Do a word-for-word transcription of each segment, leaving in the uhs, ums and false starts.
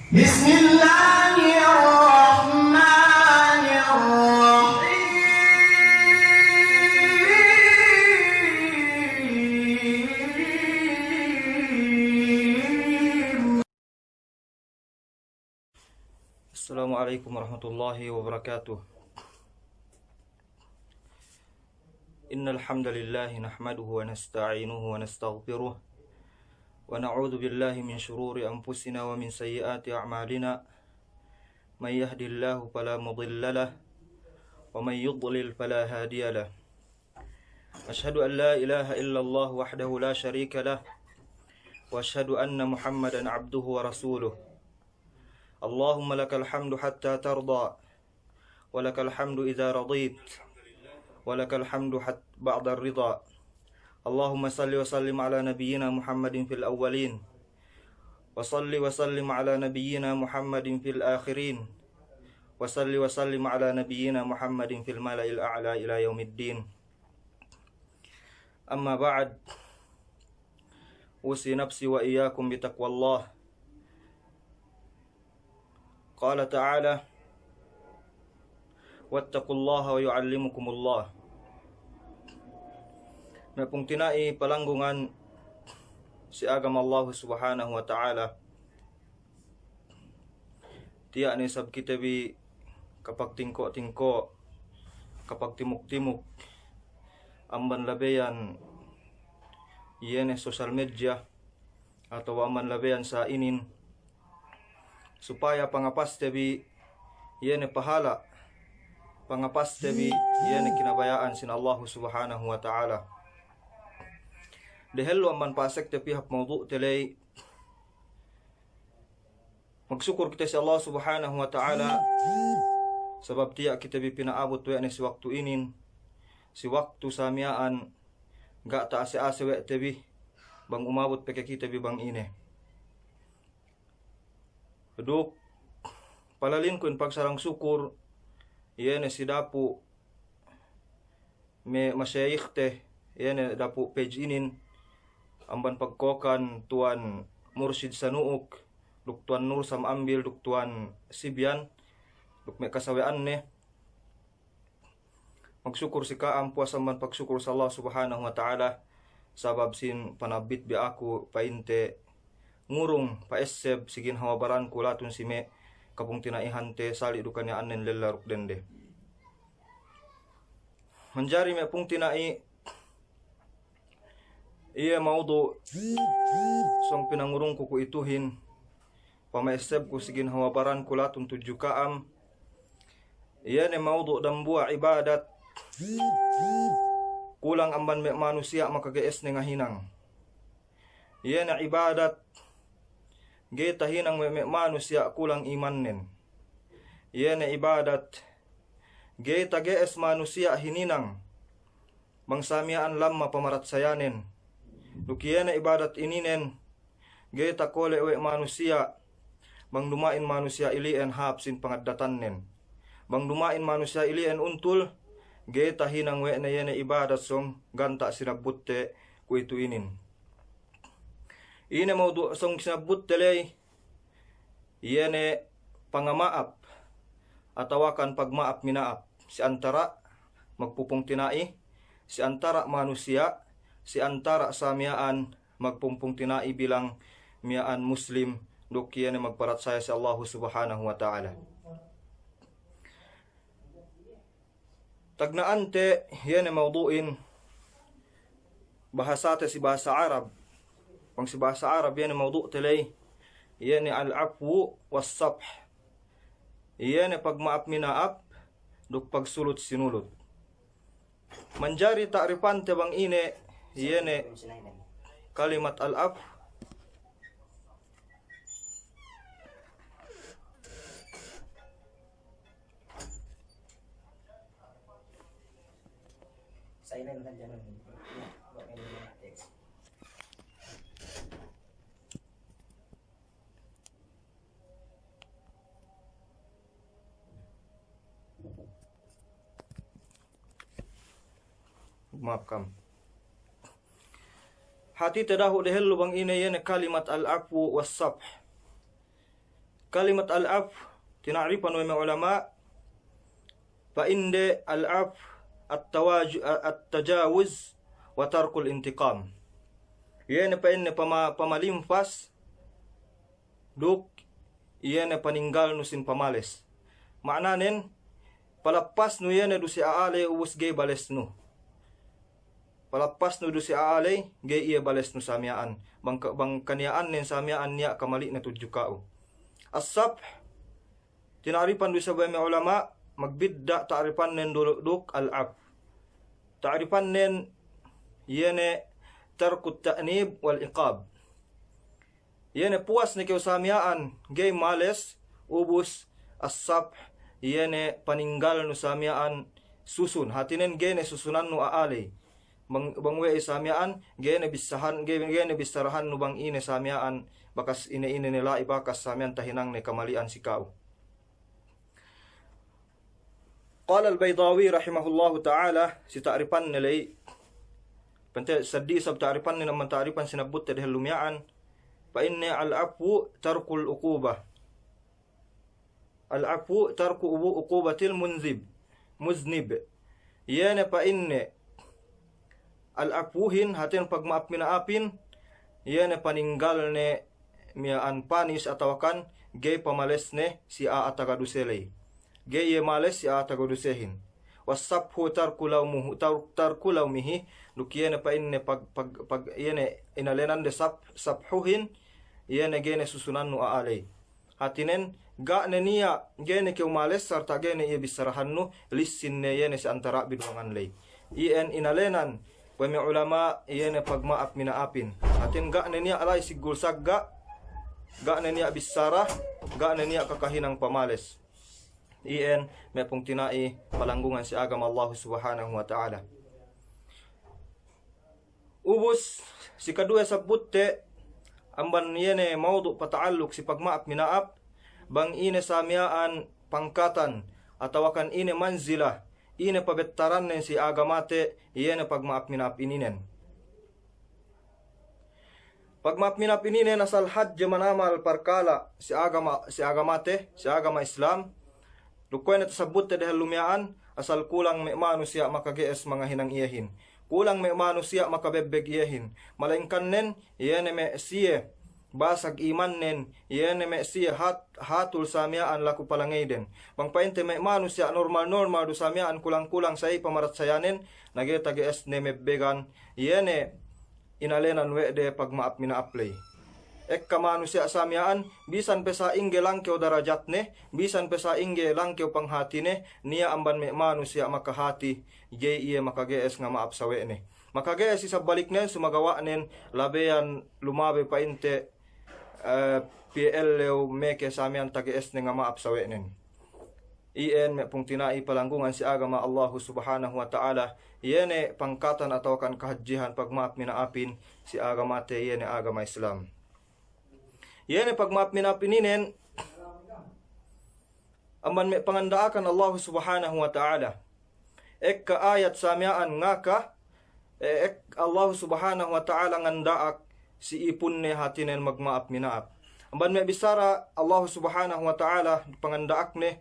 بسم الله الرحمن الرحيم. السلام عليكم ورحمة الله وبركاته. إن الحمد لله نحمده ونستعينه ونستغفره، ونعوذ بالله من شرور أنفسنا ومن سيئات أعمالنا. من يهد الله فلا مضل له، ومن يضلل فلا هادي له. أشهد أن لا إله إلا الله وحده لا شريك له، وأشهد أن محمدا عبده ورسوله. اللهم لك الحمد حتى ترضى، ولك الحمد إذا رضيت، ولك الحمد حت-، بعد الرضا. اللهم صل وسلم على نبينا محمد في الأولين، وصل وسلم على نبينا محمد في الآخرين، وصل وسلم على نبينا محمد في الملأ الأعلى إلى يوم الدين. أما بعد، أوصي نفسي وإياكم بتقوى الله. قال تعالى: واتقوا الله ويعلمكم الله. Me' pungtina'i palanggungan si agama Allahu Subhanahu wa Ta'ala. Tiya' ne isab kite bi kapagtingko'-tingko', kapagtimuk-timuk, amban labeyan iye ne social media, atawa amban labeyan sa inin, supaya pangapaste bi iye ne pahala', pangapaste bi iye ne kinabaya'an sin Allahu Subhanahu wa Ta'ala. Dehellu amban pa'asekte pī hap mawdu'te ley, magsukul kite si Allah Subhanahu wa Ta'ala, sabab tiya' kite bi pina'abut we' ne si waktu inin, si waktu sa miya'an ga' ta'ase-ase we' te bi, bang umabut pe ke kite bi bang ine. Duk palalinku in pagsarang-sukul, iye ne si dapu' me' masyayikhte, iye ne dapu' page inin, amban pagkokan Tuwan Mursyid Sanu'uk, duk Tuwan Nur Sam Ambil, duk Tuwan Sibyan, duk me' kasawe'anne. Magsukul si ka'am, puwas amban pagsukul si Allah Subhanahu wa Ta'ala, sabab sin panabbit bi aku pa'inte ngurung pa'esseb si ginhawa baranku latun si me' kapungtina'ihante sali' du kaniya'annen lella duk dende. Manjari me' pungtina'i, iye mawdu' sōng pinangurungku kuwe'ituhin, pama'essebku si ginhawa baranku latun tudju ka'am, iye ne mawdu' dambuwa' ibadat kulang amban me' manusiya' makage'esne ngahinang. Iye ne ibadat ga'i tahinang we' me' manusiya' kulang imannen. Iye ne ibadat ga'i tage'es manusiya' hininang bang sa miya'an lamma pamaratsayanen. Duk iye ne ibadat ininen ga'i takole' we' manusiya' bang duma'in manusiya' ili'en hāp sin pangaddatannen. Bang duma'in manusiya' ili'en untul, ga'i tahinang we' ne iye ne ibadat sōng ganta' sinabbutte kuwe'itu inin. Ine mawdu' sōng sinabbutte ley, iye ne pangama'ap atawakan pagma'ap-mina'ap si antara' magpupungtina'i, si antara' manusiya', si antara' sa miya'an magpupungtina'i bilang miya'an Muslim, duk iye ne magparatsaya si Allahu Subhanahu wa Ta'ala. Tagna'ante iye ne mawdu'in bahasate si bahasa Arab. Bang si bahasa Arab iye ne mawdu'te ley, iye ne al-'afwu was-safh. Iye ne pagma'ap-mina'ap duk pagsulut-sinulut. Manjari ta'ripante bang ine iye ne kalimat al-'afw. Ma'ap kam. Hātite dahu' dehellu bang ine iye ne kalimat al-'afwu was-safh. Kalimat al-'afw, tina'rifan we' me' ulama', pa'inde al-'afw at-tawaj-, at-tajawuz wa tarkul intiqam. Iye ne pa'inne pama-, pamalimpas, duk iye ne paninggalnu sin pamales. Ma'nanen, palappasnu iye ne duse a'a ley ubus ga'i balesnu. Palappasnu duse a'a ley, ga'i iye balesnu sa miya'an. Bang ka-, bang kaniya'annen sa miya'an niya' kamali'ne tudju ka'u. As-safh, tina'rifan du isab we' me' ulama', magbidda' ta'rifannen du duk al-'afw. Ta'rifannen iye ne tarkut ta'nib wal iqab. Iye ne puwas ne kew sa miya'an ga'i males, ubus as-safh, iye ne paninggalnu sa miya'an susun. Hātinen ga'i ne susunannu a'a ley. Bang, bang we'ey sa miya'an, ga'i ne bissahan, ga'i, ga'i ne bissarahannu bang ine sa miya'an, bakas ine-ine ne la'i bakas sa miya'an tahinangne kamali'an si ka'u. Qala al-Baydawi rahimahullahu ta'ala, si ta'rifanne ley, pa'inte seddili isab ta'rifanne amban ta'rifan sinabbutte dehellu miya'an, pa'inne al-'afwu tarkul uqubah. Al-'afwu tarku ubu-, uqubatil munzib, muznib. Iye ne pa'inne al-'afwuhin, hātinen pagma'ap-mina'apin, iye ne paninggalne miya'an panis atawakan ga'i pamalesne si a'a taga duse ley. Ga'i iye males si a'a taga dusehin. Was-safhu tarku lawmuhu, tar-, tarku lawmihi, duk iye ne pa'inne pag-, pag-, pag-, iye ne inalenan de saf-, safhuhin, iye ne ga'i ne susunannu a'a ley. Hātinen, ga' ne niya', ga'i ne kew males, sarta' ga'i ne iye bissarahannu, lissin ne iye ne si antara' biduwangan ley. Iyan inalenan we' me' ulama', iye ne pagma'ap-mina'apin. Hātinen ga' ne niya' la'i siggul sagga', ga' ne niya' bissara, ga' ne niya' kakahinang pamales. Iyan me' pungtina'i palanggungan si agama Allahu Subhanahu wa Ta'ala. Ubus, si kaduwe sabbutte, amban iye ne mawdu' pata'alluk si pagma'ap-mina'ap, bang ine sa miya'an pangkatan, atawakan ine manzila, ine pabettarannen si agamate, iye ne pagma'ap-mina'ap ininen. Pagma'ap-mina'ap ininen asal hadje manamal parkala' si agama, si agamate, si agama Islam, duk kuwe' ne tasabbutte dehellu miya'an, asal kulang me' manusiya' makage'es mangahinang iyehin. Kulang me' manusiya' makabebbeg iyehin. Malaingkannen, iye ne me' siye basag imannen, iye ne me' siye hat-, hatul sa miya'an laku palangeyden. Bang pa'inte me' manusiya' normal-normal du sa miya'an kulang-kulang sa'i pamaratsayanen, na ga'i tage'esne mebbegan, iye ne inalenan we' de pagma'ap-mina'ap ley. Ekka manusiya' sa miya'an, bisan pe sa'ingge langkew darajatne, bisan pe sa'ingge langkew panghatine, niya' amban me' manusiya' makahati, ga'i iye makage'es ngama'ap sawe'ne. Makage'es isab baliknen, sumagawa'nen, labeyan lumabe pa'inte, eh, piye ellew meke sa miya'an tage'esne ngama'ap sawe'nen. Iyan me' pungtina'i palanggungan si agama Allahu Subhanahu wa Ta'ala, iye ne pangkatan atawakan kahadjehan pagma'ap-mina'apin si agamate, iye ne agama Islam. Iye ne pagma'ap-mina'ap ininen, amban me' panganda'akan Allahu Subhanahu wa Ta'ala. Ekka ayat sa miya'an ngaka, e, ek-, Allahu Subhanahu wa Ta'ala nganda'ak si ipunne hatinen magma'ap-mina'ap. Amban me' bissara Allahu Subhanahu wa Ta'ala panganda'akne,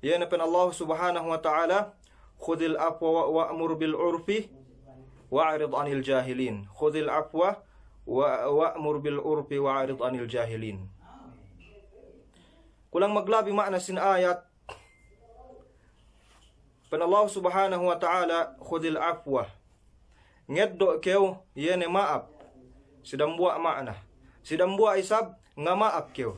iye ne pa'in Allahu Subhanahu wa Ta'ala, "Khudhil afwa wa, wa'mur bil urfi wa'rid anil jahilin." "Khudhil afwa wa, wa'mur bil urfi wa'rid anil jahilin." Kulang maglabi ma'na sin ayat, pa'in Allahu Subhanahu wa Ta'ala, "Khudhil afwa." Ngeddo' kew, iye ne ma'ap. Si dambuwa' ma'na. Si dambuwa' isab, ngama'ap kew.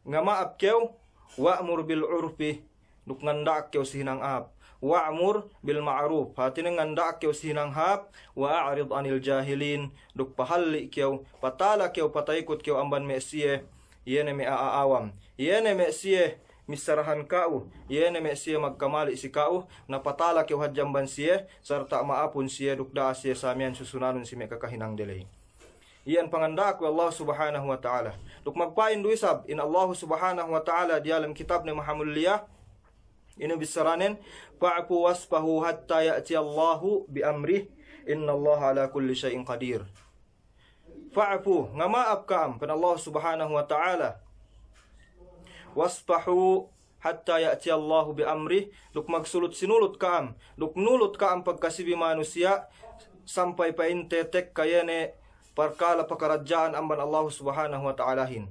Ngama'ap kew, wa'mur bil urfi. Duk nganda'ak kew si hinang hāp. Wa'mur bil ma'ruf. Hatinen nganda'ak kew si hinang hāp, wa'rid anil jahilin. Duk pahalli' kew, patala kew, pataykut kew amban me' siye, iye ne me' a'a awam. Iye ne me' siye, missarahan ka'u, iye ne me' siye magkamali' si ka'u, na patala kew hadja amban siye, sarta' ma'apun siye duk da'a siye sa miya'an susunanun si me' kakahinangde ley. Iyan panganda'ak we' Allah Subhanahu wa Ta'ala. Duk magpa'in du isab, in Allah Subhanahu wa Ta'ala diyalem kitabne mahamulliya, ine bissaranen, "Fa'fu wasfahu hatta ya'tiyallahu bi amrih, innallaha ala kulli shay'in qadir." Fa'fu, ngama'ap ka'am, pa'in Allah Subhanahu wa Ta'ala. "Wasfahu hatta ya'tiyallahu bi amrih," duk magsulut-sinulut ka'am, duk nulut ka'am pagkasi bi manusiya', sampay pa'inte tekka iye ne parkala' pakaradja'an amban Allahu Subhanahu wa Ta'alahin.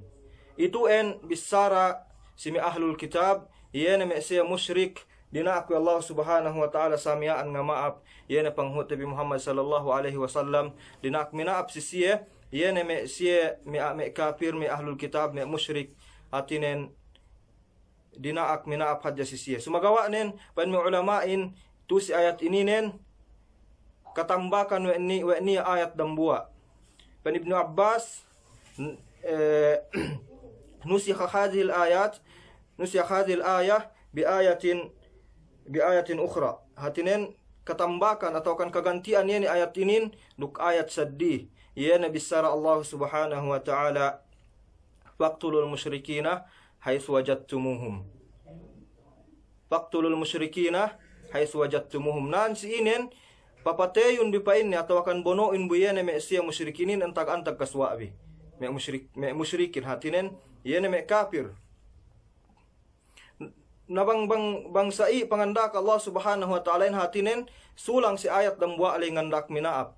Itu'en bissara si me' ahlul kitab, iye ne me' siye mushrik, dina'ak we' Allahu Subhanahu wa Ta'ala samiya'an ngama'ap, iye ne panghu'te bi Muhammad sallallahu alaihi wasallam, dina'ak mina'ap si siye, iye ne me' siye, me' a-, me' kapir, me' ahlul kitab, me' mushrik, hātinen dina'ak mina'ap hadja si siye. Sumagawa'nen, pa'in me' ulama'in, tu'u si ayat ininen, katambakan we' ni-, we' niya' ayat dambuwa'. Pa'in Ibnu Abbas, n-, eh, nusikha hadhihil ayat, nusikha hadhihil ayah bi ayatin, bi ayatin ukhra. Hātinen katambakan atawakan kaganti'an iye ne ayat inin duk ayat seddili. Iye ne bissara Allah Subhanahu wa Ta'ala, "Faqtulul musyrikina haythu wajadtumuhum." "Faqtulul musyrikina haythu wajadtumuhum." Nan si inin, papateyun bi pa'inne, atawakan bono'un bi iye ne me' siye mushrikin inin antag-antag kasuwa' bi. Me' mushrik-, me' mushrikin hātinen, iye ne me' kapir. Na bang, bang, bang sa'i panganda'ak Allah Subhanahu wa Ta'alahin hātinen, sulang si ayat dambuwa' ley nganda'ak mina'ap.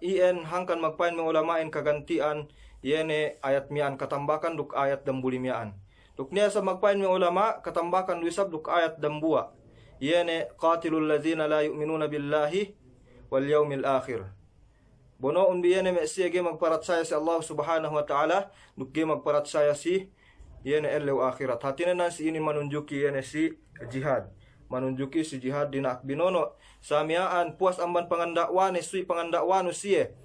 Iyan hangkan magpa'in me' ulama'in kaganti'an, iye ne ayat miya'an katambakan duk ayat dambuli miya'an. Duk niya' isab magpa'in me' ulama' katambakan du isab duk ayat dambuwa'. Iye ne, "Qatilul ladhina la yu'minuna billahi wal yawmil akhir." Bono'un bi iye ne me' siye ga'i magparatsaya si Allah Subhanahu wa Ta'ala, duk ga'i magparatsaya si iye ne ellew ahirat. Hātinen nan si inin manunjuki iye ne si jihad. Manunjuki si jihad dina'ak binono'. Samiya'an puwas amban panganda'wane, suwi panganda'wanu siye.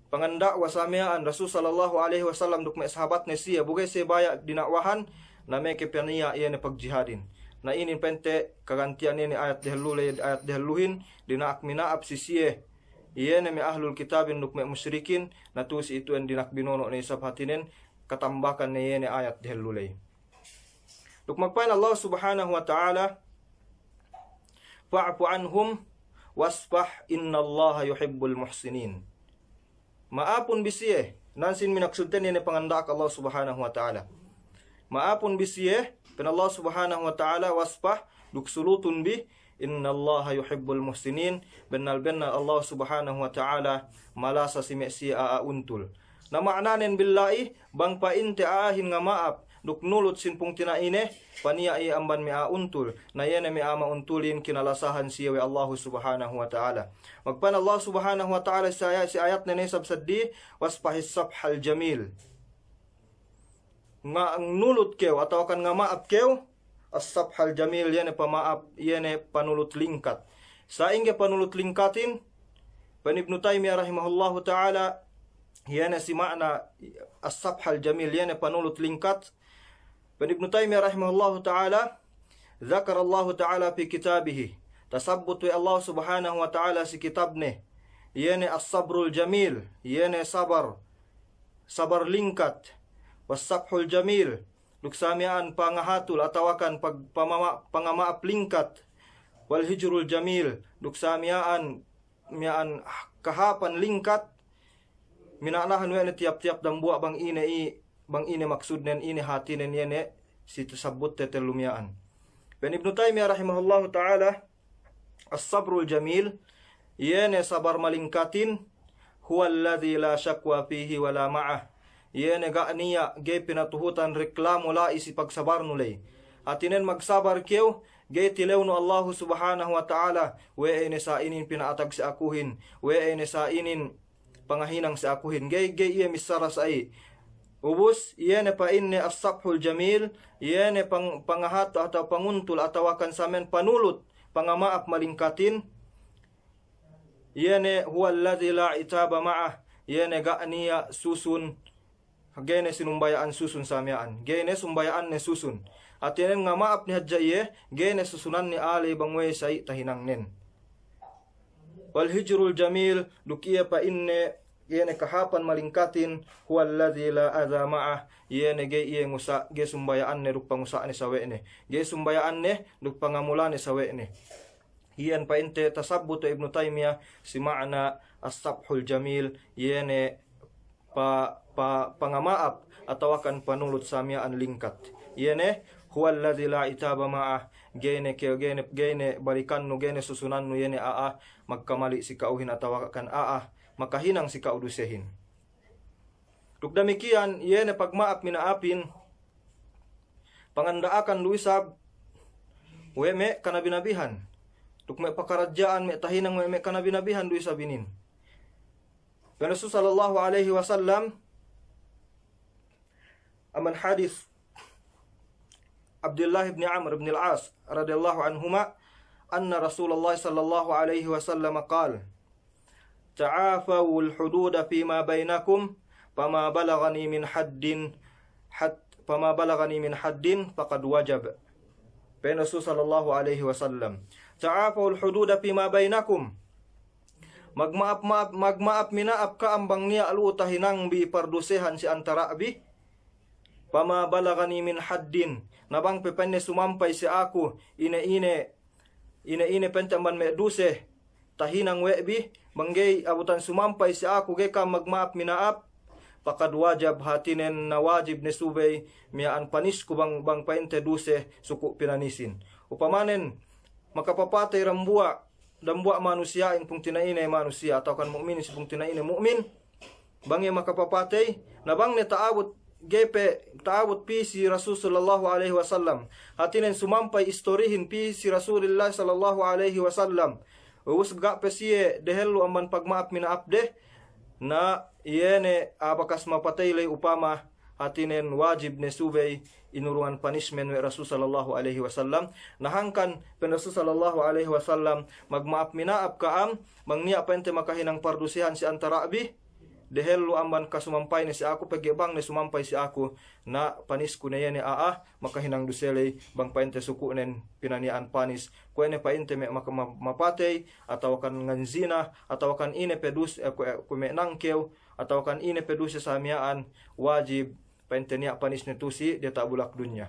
Panganda'wa samiya'an Rasul sallallahu alaihi wasallam duk me' sahabatne siye. Bu ga'i siye baya' dina'wahan, na meke pe niya' iye ne pagjihadin. Na inin pa'inte kaganti'an iye ne ayat dehellu ley, ayat dehelluhin, dina'ak mina'ap si siye. Iye ne me' ahlul kitabin duk me' mushrikin, na tu'u si itu'en dina'ak binono' ne isab hātinen, katambakan ne iye ne ayat dehellu ley. Duk magpa'in Allah Subhanahu wa Ta'ala, "Fa'fu anhum wasfah innallaha yuhibbul muhsinin." Ma'apun bi siye, nan sin minaksudte ne panganda'ak Allah Subhanahu wa Ta'ala. Ma'apun bi siye, pa'in Allah Subhanahu wa Ta'ala, wasfah, duk sulutun bi, "Innallaha yuhibbul muhsinin," bennal-bennal Allah Subhanahu wa Ta'ala malasa si me' siye a'a untul. Na ma'nanen billahi, bang pa'inte a'ahin ngama'ap, duk nulut sin pungtina'ine, paniya' iye amban me' a'a untul, na iye ne me' a'a ma'untulin kinalasahan siye we' Allahu Subhanahu wa Ta'ala. Magpa'in Allah Subhanahu wa Ta'ala si ayat, si ayatne ne isab seddili, "Wasfahis safhal jamil." Nga-, nulut kew, atawakan ngama'ap kew, as-safhal jamil, iye ne pama'ap, iye ne panulut lingkat. Sa'ingge panulut lingkatin, pa'in Ibnu Taymiyah rahimahullahu ta'ala, iye ne si ma'na as-safhal jamil, iye ne panulut lingkat. Pa'in Ibnu Taymiyah rahimahullahu ta'ala, dhakarallahu ta'ala fi kitabihi. Tasabbut we' Allah Subhanahu wa Ta'ala si kitabne. Iye ne as-sabrul jamil, iye ne sabar sabar lingkat, was-safhul jamil, duk samiya'an pangahatul atawakan pag-, pamama-, pangama'ap lingkat, wal hijrul jamil, duk samiya'an, miya'an kahāpan lingkat, mina'nahan we' ne tiyap-tiyap dambuwa' bang ine i-, bang ine maksudnen, ine hātinen iye ne si tasabbut te tellu miya'an. Pa'in Ibnu Taymiyah rahimahullahu ta'ala, as-sabrul jamil, iye ne sabar malingkatin, huwalladhi la shakwa fihi wa la ma'ah. Iye ne ga' niya' ga'i pinatuhutan reklamu la'i si pagsabarnu ley. Hātinen magsabar kew, ga'i tilewnu Allahu Subhanahu wa Ta'ala, we'ey ne sa'inin pina'atag si akuhin, we'ey ne sa'inin pangahinang si akuhin. Ga'i, ga'i iye missara sa'i. Ubus, iye ne pa'inne as-safhul jamil, iye ne pang-, pangahat atawa panguntul atawakan samen panulut, pangama'ap malingkatin. Iye ne huwalladhi la itaba ma'ah, iye ne ga' niya' susun, ga'i ne sinumbaya'an susun samiya'an. Ga'i ne sumbaya'anne susun. Hātinen ngama'ap ne hadja iye, ga'i ne susunanne aley bang we'ey sa'i tahinangnen. Wal hijrul jamil, duk iye pa'inne, iye ne kahāpan malingkatin, huwalladhi la adha ma'ah, iye ne ga'i iye ngusa', ga'i sumbaya'anne duk pangusa'ne sawe'ne. Ga'i sumbaya'anne duk pangamulane sawe'ne. Iyan pa'inte tasabbut we' Ibnu Taymiyah si ma'na as-safhul jamil, iye ne pa-, pa-, pangama'ap atawakan panulut sa miya'an lingkat. Iye ne, huwalladhi la itaba ma'ah, ga'i ne ke-, ga'i ne, ga'i ne balikannu, ga'i ne susunannu, iye ne a'a magkamali' si ka'uhin atawakan a'a makahinang si ka'u dusehin. Duk damikiyan, iye ne pagma'ap mina'apin, panganda'akan du isab we' me' kanabi-nabihan. Duk me' pakaradja'an, me' tahinang we' me' kanabi-nabihan du isab inin. Pa'in Rasul sallallahu alaihi wasallam, amban hadis Abdullah ibn Amr ibn al-As radiyallahu anhuma, anna Rasulullah sallallahu alaihi wasallam qal, "Ta'afawul hududa fima bainakum, fama balagani min haddin, had-, fama balagani min haddin, faqad wajab." Pa'in Rasul sallallahu alaihi wasallam, "Ta'afawul hududa fima bainakum." Magma'ap-ma'ap, magma'ap mina'ap ka'am bang niya' lu'u tahinangbi pardusehan si antara'bi. Fama balagani min haddin. Na bang pe pa'inne sumampay si aku, ine-ine, ine-ine pa'inte amban me' duse tahinang we' bi, bang ga'i abutan sumampay si aku ga'i ka'am magma'ap mina'ap, faqad wajab, hātinen na wajib ne subey miya'an panisku bang, bang pa'inte duse suku' pinanisin. Upamanen, makapapatey dambuwa', dambuwa' manusiya'in pungtina'ine manusiya', atawakan mu'minin si pungtina'ine mu'min, bang iye makapapatey, na bang ne ta'abut ga'i pe, ta'abut pī si Rasul sallallahu alaihi wasallam. Hātinen sumampay istorihin pī si Rasulillah sallallahu alaihi wasallam. Ubus ga' pe siye dehellu amban pagma'ap mina'apde, na iye ne a'a bakas mapatey ley upama, hātinen wajib ne subey inurungan punishment we' Rasul sallallahu alaihi wasallam. Na hangkan pa'in Rasul sallallahu alaihi wasallam, magma'ap mina'ap ka'am, bang niya' pa'inte makahinang pardusehan si antara'bi, dehellu amban kasumampayne si aku, pegge' bang ne sumampay si aku, na panisku ne iye ne a'a makahinang duse ley, bang pa'inte suku'nen pinaniya'an panis. Kuwe' ne pa'inte me' maka-, ma-, mapatey, atawakan nganzina, atawakan ine pe dus-, eh, kuwe', kuwe' me' nangkew, atawakan ine pe duse sa miya'an, wajib pa'inte niya' panisne tu'u si diyata' bulak dunya.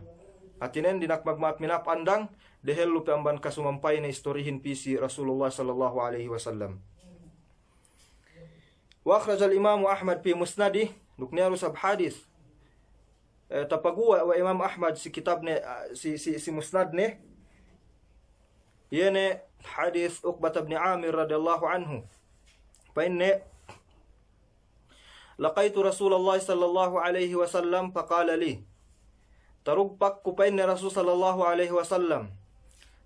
Hātinen dina'ak magma'ap mina'ap andang, dehellu pe amban kasumampayne istorihin pī si Rasulullah sallallahu alaihi wasallam. Wa akhrajal Imamu Ahmad fi musnadih, duk niya' du isab hadis, eh, tapaguwa' we' Imam Ahmad si kitabne, ah, si, si, si musnadne, iye ne hadis Uqbah ibn Amir radiyallahu anhu. Pa'inne, "Laqaytu Rasulallah sallallahu alaihi wasallam faqala li." Tarugpak ku pa'inne Rasul sallallahu alaihi wasallam.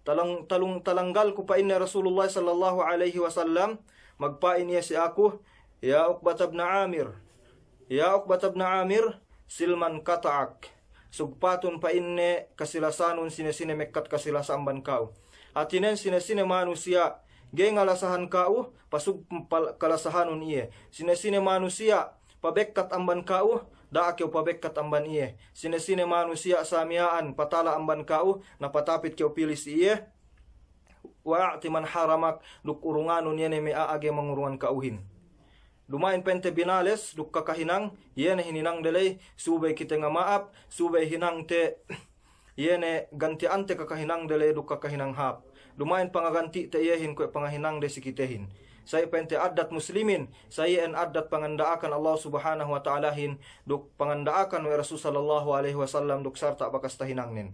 Talang-, talung-, talanggal ku pa'inne Rasulullah sallallahu alaihi wasallam, magpa'in iye si aku, "Ya Uqbah ibn Amir, ya Uqbah ibn Amir, sil man qata'ak." Sugpatun pa'inne kasilasanun sine-sine mekkat kasilasa amban ka'u. Hātinen sine-sine manusiya' ga'i ngalasahan ka'u, pasug-, pal-, kalasahanun iye. Sine-sine manusiya' pabekkat amban ka'u, da'a kew pabekkat amban iye. Sine-sine manusiya' sa miya'an patala amban ka'u, na patapit kew pī si iye. Wa a'ti man haramak, duk urunganun iye ne me' a'a ga'i mangurungan ka'uhin. Duma'in pa'inte binales duk kakahinang, iye ne hininangde ley, subey kite ngama'ap, subey hinangte, iye ne ganti'ante kakahinangde ley duk kakahinang hāp. Duma'in pangaganti'te iyehin kuwe' pangahinangde si kitehin. Sa'i pa'inte addat muslimin, sa'i iyan addat panganda'akan Allah Subhanahu wa Ta'alahin, duk panganda'akan we' Rasul sallallahu alaihi wasallam duk sarta' bakas tahinangnen.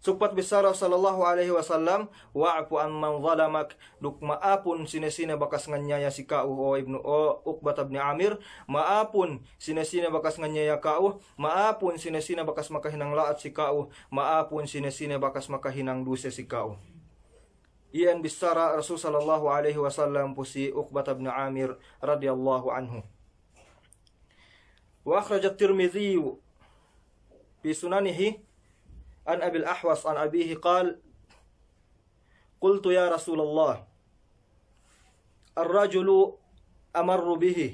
Sugpat bissara sallallahu alaihi wasallam, "Wa'fu amman zalamak," duk ma'apun sine-sine bakas nganyaya si ka'u, o Ibnu, o Uqbah ibn Amir, ma'apun sine-sine bakas nganyaya ka'u, ma'apun sine-sine bakas makahinang la'at si ka'u, ma'apun sine-sine bakas makahinang duse si ka'u. Iyan bissara Rasul sallallahu alaihi wasallam pu si Uqbah ibn Amir radiyallahu anhu. Wa akhrajat Tirmidhi fi sunanihi an Abil Ahwas an abihi qal, "Qultu ya Rasulallah, ar-rajulu amarru bihi,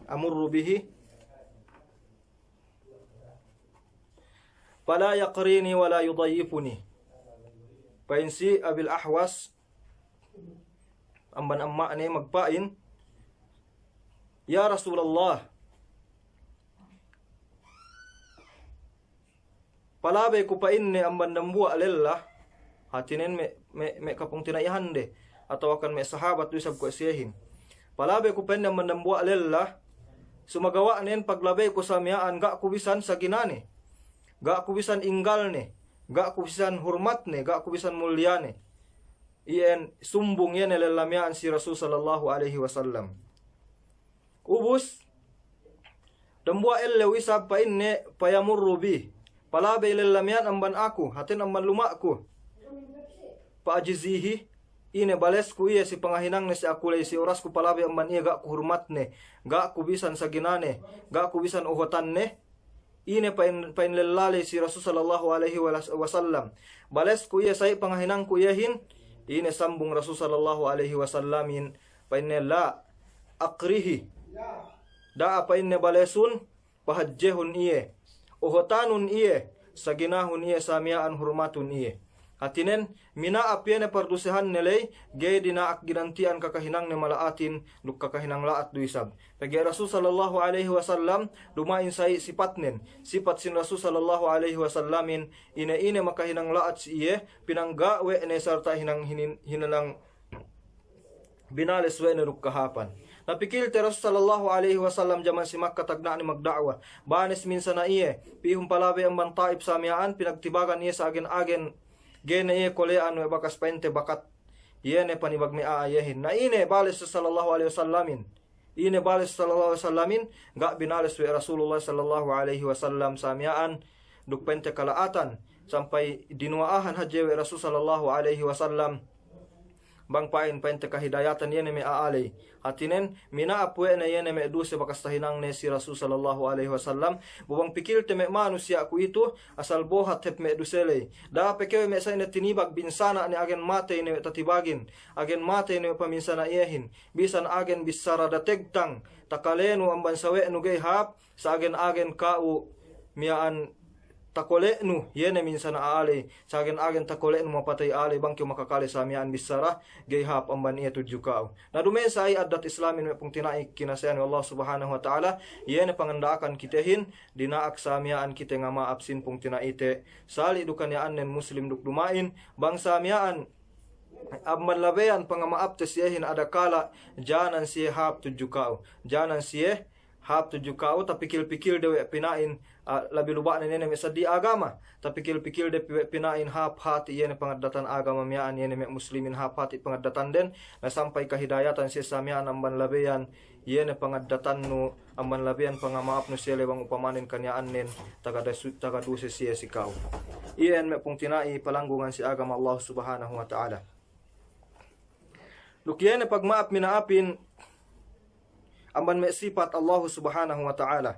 amurru bihi, fala yaqrini wa la yudayyifuni." Pa'in si Abil Ahwas, amban amma'ne magpa'in, "Ya Rasulallah, palabey ku," pa'inne, "amban dambuwa' lella," hātinen me', me', me' kapungtina'ihande, atawakan me' sahabat du isab kuwe' siyehin. "Palabey ku," pa'inne, "amban dambuwa' lella, Sumagawa'nen paglabey ku sa miya'an ga' ku bisan saginane, ga' ku bisan inggalne, ga' ku bisan hurmatne, ga' ku bisan mulyane. Iyan sumbung iye ne lella miya'an si Rasul sallallahu alaihi wasallam. Ubus, dambuwa' ellew isab pa'inne, fayamurru bi. Palabey lella miya'an amban aku, hātinen amban luma'ku. Fa ajzihi, ine balesku iye si pangahinangne si aku ley si orasku palabey amban iye ga' ku hurmatne, ga' ku bisan saginane, ga' ku bisan ohotanne. Ine pa'in, pa'in lella ley si Rasul sallallahu alaihi wa-, wasallam. Balesku iye sa'i pangahinangku iyehin. Ine sambung Rasul sallallahu alaihi wasallamin. Pa'inne la, akrihi. Da'a pa'inne balesun, pahadjehun iye, ohotanun iye, saginahun iye, sa miya'an hurmatun iye. Hātinen, mina'ap iye ne pardusehanne ley, ga'i dina'ak ginanti'an kakahinangne mala'atin, duk kakahinang la'at du isab. Pegge' Rasul sallallahu alaihi wasallam, duma'in sa'i sipatnen, sipat sin Rasul sallallahu alaihi wasallamin, ine-ine makahinang la'at si iye, pinangga' we' ne sarta hinang hinin-, hinanang binales we' ne duk kahāpan. Na pikilte Rasul sallallahu alaihi wasallam jaman si Makka tagna'ne magda'wa. Banes minsana' iye, pī hum palabey amban Ta'if sa miya'an, pinagtibagan iye sa agen-agen, ga'i ne iye kole'an we' bakas pa'inte bakat iye ne panibag me' a'a iyehin. Na ine bales Rasul sallallahu alaihi wasallamin. Ine bales Rasul sallallahu alaihi wasallamin, ga' binales we' Rasulullah sallallahu alaihi wasallam sa miya'an, duk pa'inte kala'atan, sampay dinuwa'ahan hadja we' Rasul sallallahu alaihi wasallam. Bang pa'in, pa'inte kahidayatan iye ne me' a'a ley. Hātinen, mina'ap we' ne iye ne me' duse bakas tahinangne si Rasul sallallahu alaihi wasallam. Bu bang pikilte me' manusiya' kuwe'itu, asal bohat hep me' duse ley. Da'a pe kew me' sa'i ne tinibag binsana' ne agen matey ne we' tatibagin, agen matey ne we' paminsana' iyehin. Bisan agen bissara dategtang, takalenu amban sawe'nu ga'i hāp, sa agen-agen ka'u miya'an takole'nu, iye ne minsana' a'a ley, sa agen-agen takole'nu mapatey a'a ley bang kew makakale sa miya'an bissara, ga'i hāp amban iye tudju ka'u. Na duma'in sa'i addat Islamin me' pungtina'i kinase'an we' Allah subhanahu wa ta'ala, iye ne panganda'akan kitehin, dina'ak sa miya'an kite ngama'ap sin pungtina'ite, sali' du kaniya'annen Muslim duk duma'in, bang sa miya'an amban labeyan pangama'apte siyehin adakala', janan siye hāp tudju ka'u, janan siye hāp tudju ka'u, tapikil-pikilde we' pina'in, a, labi luba'nen iye ne me' saddi agama. Tapikil-pikilde pi-, we' pina'in hāp hāti iye ne pangaddatan agama miya'an, iye ne me' Muslimin hāp hāti pangaddatanden, na sampay kahidayatan siye sa miya'an amban labeyan, iye ne pangaddatannu, amban labeyan pangama'apnu siye ley bang upamanen kaniya'annen, taga dasu-, taga duse siye si ka'u. Iyan me' pungtina'i palanggungan si agama Allah subhanahu wa ta'ala. Duk iye ne pagma'ap mina'apin amban me' sipat Allahu subhanahu wa ta'ala.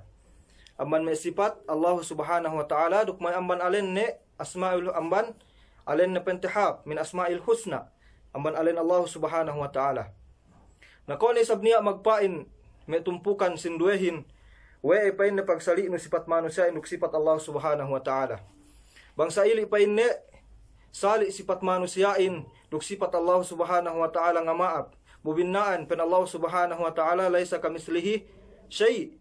Amban me' sipat Allahu subhanahu wa ta'ala, duk me' amban alenne asma'il, amban alenne pente hāp, min asma'il husna. Amban alen Allahu subhanahu wa ta'ala. Na kuwe' ne isab niya' magpa'in me' tumpukan sinduwehin, we'ey pa'inne pagsali'nu sipat manusiya'in duk sipat Allahu subhanahu wa ta'ala. Bang sa'ili' pa'inne, sali' sipat manusiya'in, duk sipat Allahu subhanahu wa ta'ala ngama'ap. Bu binna'an, pa'in Allahu subhanahu wa ta'ala, laysa kamithlihi shay'.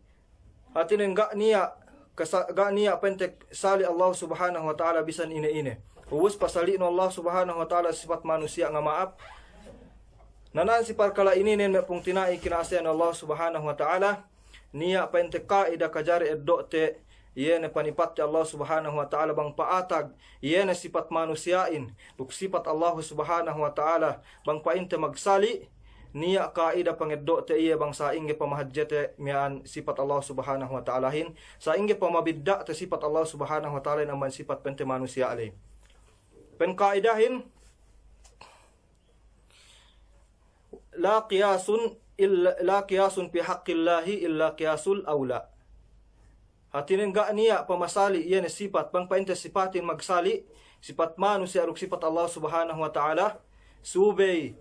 Hātinen ga' niya', kasa-, ga' niya' pa'inte sali' Allahu subhanahu wa ta'ala bisan ine-ine. Ubus pasali'nu Allahu subhanahu wa ta'ala sipat manusiya' ngama'ap. Na nan si parkala' ininen me' pungtina'i kinase'an Allahu subhanahu wa ta'ala. Niya' pa'inte ka'ida kajari eddo'te, iye ne panipatte Allah subhanahu wa ta'ala bang pa'atag, iye ne sipat manusiya'in, duk sipat Allah subhanahu wa ta'ala, bang pa'inte magsali', niya' ka'ida pangeddo'te iye bang sa'ingge pamahadjete miya'an sipat Allah subhanahu wa ta'alahin, sa'ingge pamabidda'te sipat Allah subhanahu wa ta'alahin amban sipat pa'inte manusiya' ley. Pa'in ka'idahin, la qiyasun illa, la qiyasun fi haqqillahi illa qiyasul awla. Hātinen ga' niya' pamasali' iye ne sipat, bang pa'inte sipatin magsali', sipat manusiya' duk sipat Allah subhanahu wa ta'ala, subey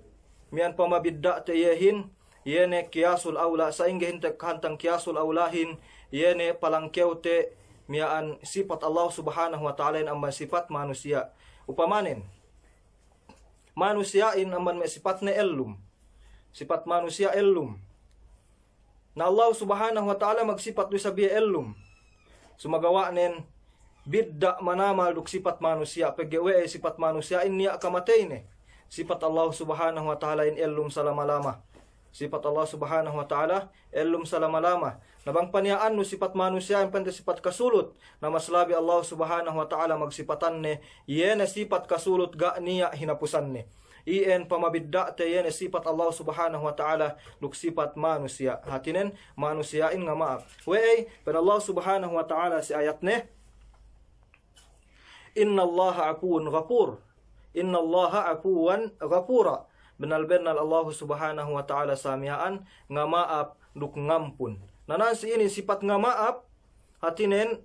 miya'an pamabidda'te iyehin, iye ne qiyasul awla, sa'ingge hinte kahantang qiyasul awlahin, iye ne palangkewte miya'an sipat Allah subhanahu wa ta'alahin amban sipat manusiya'. Upamanen, manusiya'in amban me' sipatne ellum. Sipat manusiya' ellum. Na Allah subhanahu wa ta'ala magsipat du isab iye ellum. Sumagawa'nen bidda' manamal duk sipat manusiya', pegge' we'ey sipat manusiya'in niya' kamateyne. Sipat Allah subhanahu wa ta'alahin ellum salama-lama. Sipat Allah subhanahu wa ta'ala ellum salama-lama. Na bang paniya'annu sipat manusiya'in pa'inte sipat kasulut, na mas labi Allah Subhanahu wa Ta'ala magsipatanne, iye ne sipat kasulut ga' niya' hinapusanne. Iyan pamabidda'te iye ne sipat Allah Subhanahu wa Ta'ala duk sipat manusiya'. Hātinen manusiya'in ngama'ap. We'ey, pa'in Allah Subhanahu wa Ta'ala si ayatne, "Innallaha afuwwun ghafur. Innallaha afuwwan ghafura." Bennal-bennal Allahu Subhanahu wa Ta'ala sa miya'an ngama'ap duk ngampun. Na nan si inin sipat ngama'ap, hātinen,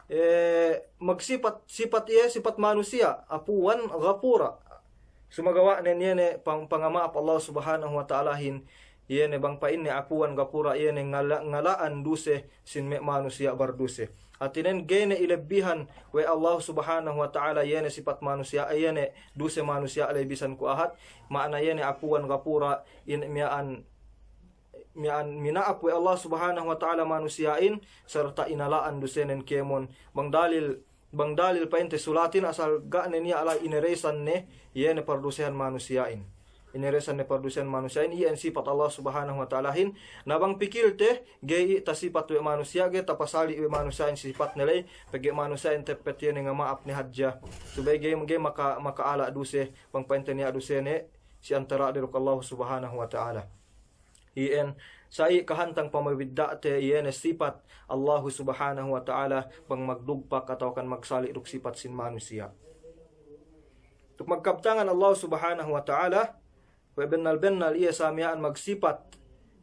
eh, magsipat, sipat iye, sipat manusiya', afuwwan ghafura. Sumagawa'nen iye ne pang-, pangama'ap Allah Subhanahu wa Ta'alahin, iye ne bang pa'inne afuwwan ghafura, iye ne ngala-, ngala'an duse sin me' manusiya' barduse. Hātinen ga'i ne ilebbihan we' Allah Subhanahu wa Ta'ala iye ne sipat manusiya', iye ne duse manusiya' ley bisan kuwe' ahad, ma'ana iye ne afuwwan ghafura, in miya'an, miya'an mina'ap we' Allah Subhanahu wa Ta'ala manusiya'in, sarta' inala'an dusenen kēmon. Bang dalil, bang dalil pa'inte sulatin asal ga' ne niya' la'i ineresan ne, iye ne pardusehan manusiya'in. Ineresan ne pardusehan manusiya'in, iyan sipat Allah Subhanahu wa Ta'alahin. Na bang pikilte, ga'i tasipat we' manusiya', ga'i tapasali' we' manusiya'in sipatne ley, pegge' manusiya'in teppet iye ne ngama'ap ne hadja. Subey ga'i, ga'i maka-, maka'ala' duse, bang pa'inte niya' dusene, si antara'de duk Allah Subhanahu wa Ta'ala. Iyan, sa'i kahantang pamabidda'te iye ne sipat Allahu Subhanahu wa Ta'ala bang magdugpak atawakan magsali' duk sipat sin manusiya'. Duk magkabtangan Allahu Subhanahu wa Ta'ala, we' bennal-bennal iye sa miya'an magsipat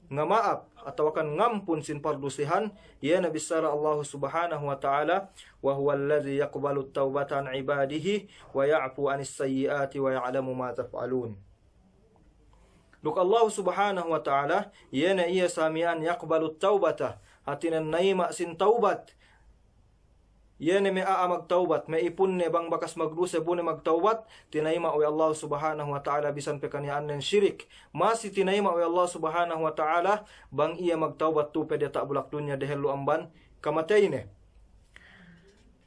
ngama'ap atawakan ngampun sin pardusehan, iye ne bissara Allahu Subhanahu wa Ta'ala, "Wa huwalladhi yaqbalut tawbata an ibadihi wa ya'fu anis sayyi'ati wa ya'lamu ma taf'alun." Duk Allahu Subhanahu wa Ta'ala, iye ne iye sa miya'an yaqbalut tawbata, hātinen nayima' sin tawbat. Iye ne me' a'a magtawbat, me' ipunne bang bakas magduse bu ne magtawbat, tinayima' we' Allahu Subhanahu wa Ta'ala bisan pe kaniya'annen sirik. Masi tinayima' we' Allahu Subhanahu wa Ta'ala bang iye magtawbat tu pe diyata' bulak dunya dehellu amban kamateyne.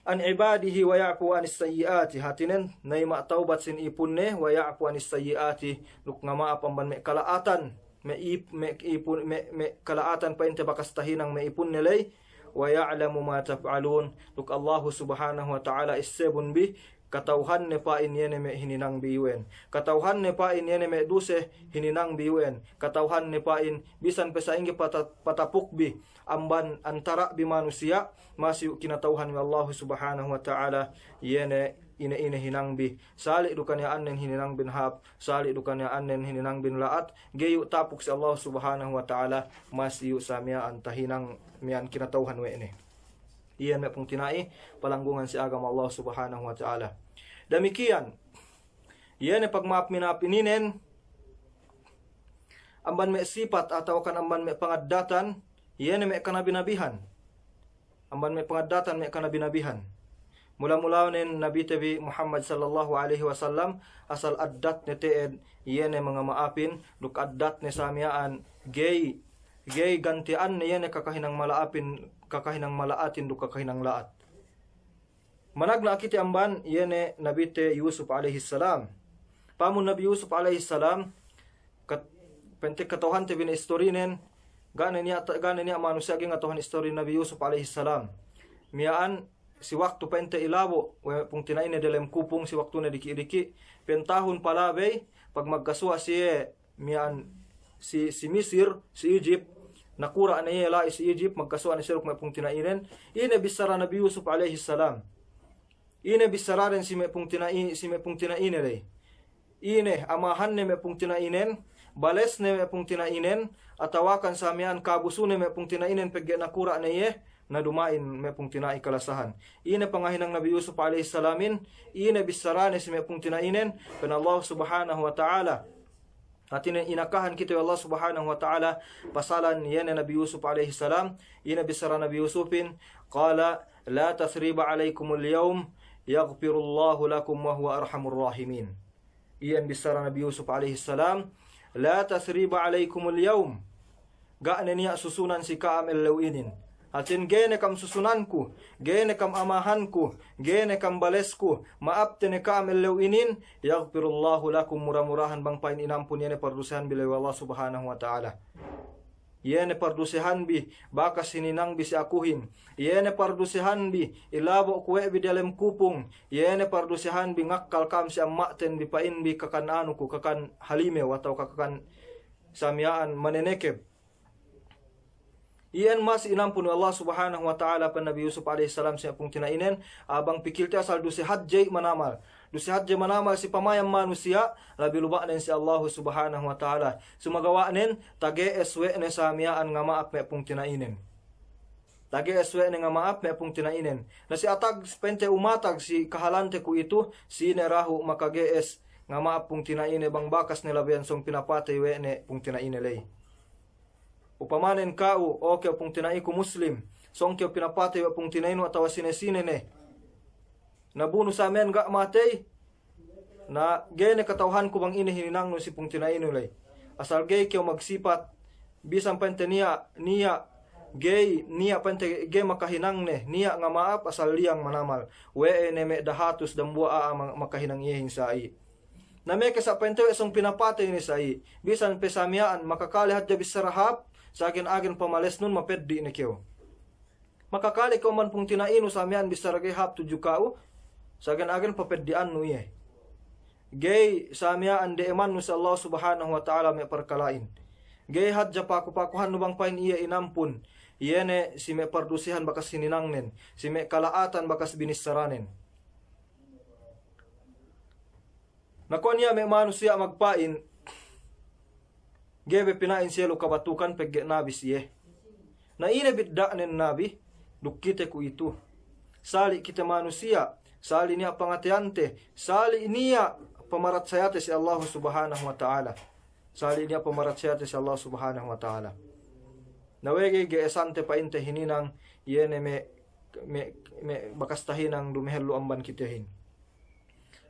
An ibadihi wa ya'fu anis sayyi'ati, hātinen nayima' tawbat sin ipunne, wa ya'fu anis sayyi'ati, duk ngama'ap amban me' kala'atan, me' ip-, me' ipun, me', me' kala'atan pa'inte bakas tahinang me' ipunne ley, wa ya'lamu ma taf'alun, duk Allahu Subhanahu wa Ta'ala essebun bi, kata'uhanne pa'in iye ne me' hininangbi iyu'en. Kata'uhanne pa'in iye ne me' duse hininangbi iyu'en. Kata'uhanne pa'in bisan pe sa'ingge pata-, patapukbi amban antara'bi manusiya', masi iyu' kinata'uhan we' Allahu Subhanahu wa Ta'ala iye ne ine-ine hinangbi. Sali' du kaniya'annen hininangbin hāp, sali' du kaniya'annen hininangbin la'at, ga'i iyu' tapuk si Allahu Subhanahu wa Ta'ala, masi iyu' sa miya'an tahinang miya'an kinata'uhan we' ne. Iyan me' pungtina'i, palanggungan si agama Allah Subhanahu wa Ta'ala. Damikiyan, iye ne pagma'ap-mina'ap ininen, amban me' sipat atawakan amban me' pangaddatan, iye ne me' kanabi-nabihan. Amban me' pangaddatan me' kanabi-nabihan. Mula-mulanen Nabite bi Muhammad sallallahu alaihi wasallam, asal addatne te'ed, iye ne mangama'apin, duk addatne sa miya'an, ga'i, ga'i ganti'anne iye ne kakahinang mala'apin, kakahinang mala'atin duk kakahinang la'at. Managna' kite amban iye ne Nabite Yusuf alaihis salam. Pa'amun Nabi Yusuf alaihis salam, kat-, pa'inte kata'uhante bi ne istorinen, ga' ne niya' ta-, ga' ne niya' manusiya' ga'i ngata'uhan istori Nabi Yusuf alaihis salam. Miya'an si waktu pa'inte ilabo' we' pungtina'ine delem kupung si waktune diki'-diki', pentahun palabey, pagmagkasuwa' siye miya'an si, si Misir, si Egypt, nakura' ne iye la'i si Egypt, magkasuwa' ne siye duk me' pungtina'inen. Ine bissara Nabi Yusuf alaihis salam. Ine bissaraden si me' pungtina'i-, si me' pungtina'ine ley. Ine amahanne me' pungtina'inen, balesne me' pungtina'inen, atawakan sa miya'an kabusune me' pungtina'inen pegge' nakura' ne iye, na duma'in me' pungtina'i kalasahan. Ine pangahinang Nabi Yusuf alaihis salamin, ine bissarane si me' pungtina'inen, pa'in Allah Subhanahu wa Ta'ala. Hātinen inakahan kite we' Allah Subhanahu wa Ta'ala, pasalan iye ne Nabi Yusuf alaihis salam, ine bissara Nabi Yusufin, qala, "La tathriba alaikumul yawm, yaghfirullahu lakum wa huwa arhamur rahimin." Iyan bissara Nabi Yusuf alaihis salam, "La tathriba alaikumul yawm." Ga' ne niya' susunan si ka'am ellew inin. Hātin ga'i ne kam susunanku, ga'i ne kam amahanku, ga'i ne kam balesku, ma'apte ne ka'am ellew inin, yaghfirullahu lakum, mura-murahan bang pa'in inampun iye ne pardusehanbi ley we' Allah Subhanahu wa Ta'ala. Iye ne pardusehanbi bakas hininangbi si akuhin. Iye ne pardusehanbi ilabo' ku we' bi diyalem kupung. Iye ne pardusehanbi ngakkal ka'am si amma'ten bi pa'inbi kakan anuku, kakan halimew atawa kakan samiya'an manenekeb. Iyan masi inampun we' Allah Subhanahu wa Ta'ala pa'in Nabi Yusuf alayhis salam si me' pungtina'inen, a, bang pikilte asal duse hadje manamal. Duse hadje manamal si pamayam manusiya', labi luba'nen si Allahu Subhanahu wa Ta'ala. Sumagawa'nen, tage'es we' ne samiya'an ngama'ap me' pungtina'inen. Tage'es we' ne ngama'ap me' pungtina'inen. Na si atag pente umatag si kahalante kuwe'itu, sine dahu' makage'es ngama'ap pungtina'ine bang bakas ne labeyan sōng pinapatey we' ne pungtina'ine ley. Upamanen ka'u, o kew pungtina'iku Muslim, sōng kew pinapatey we' pungtina'inu atawa sine-sine ne. Na bunu sa miya'an ga' matey, na ga'i ne kata'uhanku bang ine hininangnu si pungtina'inu ley. Asal ga'i kew magsipat, bisan pa'inte niya', niya', ga'i, niya' pa'inte ga'i makahinang ne, niya' ngama'ap asal liyang manamal. We'ey ne me' dahatus dambuwa' a'a ma-, makahinang iyehin sa'i. Na meke sa' pa'inte we' sōng pinapatey ne sa'i. Bisan pe samiya'an makakale hadja bissara hāp, sa agen-agen pamalesnun mapeddi' ne kew. Makakale kew amban pungtina'inu samiya'an bissara ga'i hāp tudju ka'u, sa agen-agen papeddi'annu iye. Ga'i samiya'an de'emannu si Allah Subhanahu wa Ta'ala me' parkala'in. Ga'i hadja paku-pakuhannu bang pa'in iye inampun. Iye ne si me' pardusehan bakas hininangnen, si me' kala'atan bakas binissaranen. Na kuwe' niya' me' manusiya' magpa'in, ga'i be pina'in siye lu kabatukan pegge' nabi siye. Na ine bidda'nen nabi duk kite kuwe'itu? Sali' kite manusiya', sali' niya' pangateyante, sali' niya' pamaratsayate si Allahu Subhanahu wa Ta'ala. Sali' niya' pamaratsayate si Allahu Subhanahu wa Ta'ala. Na we' ga'i ge'esante pa'inte hininang, iye ne me', me', me' bakas tahinang dumehellu amban kitehin.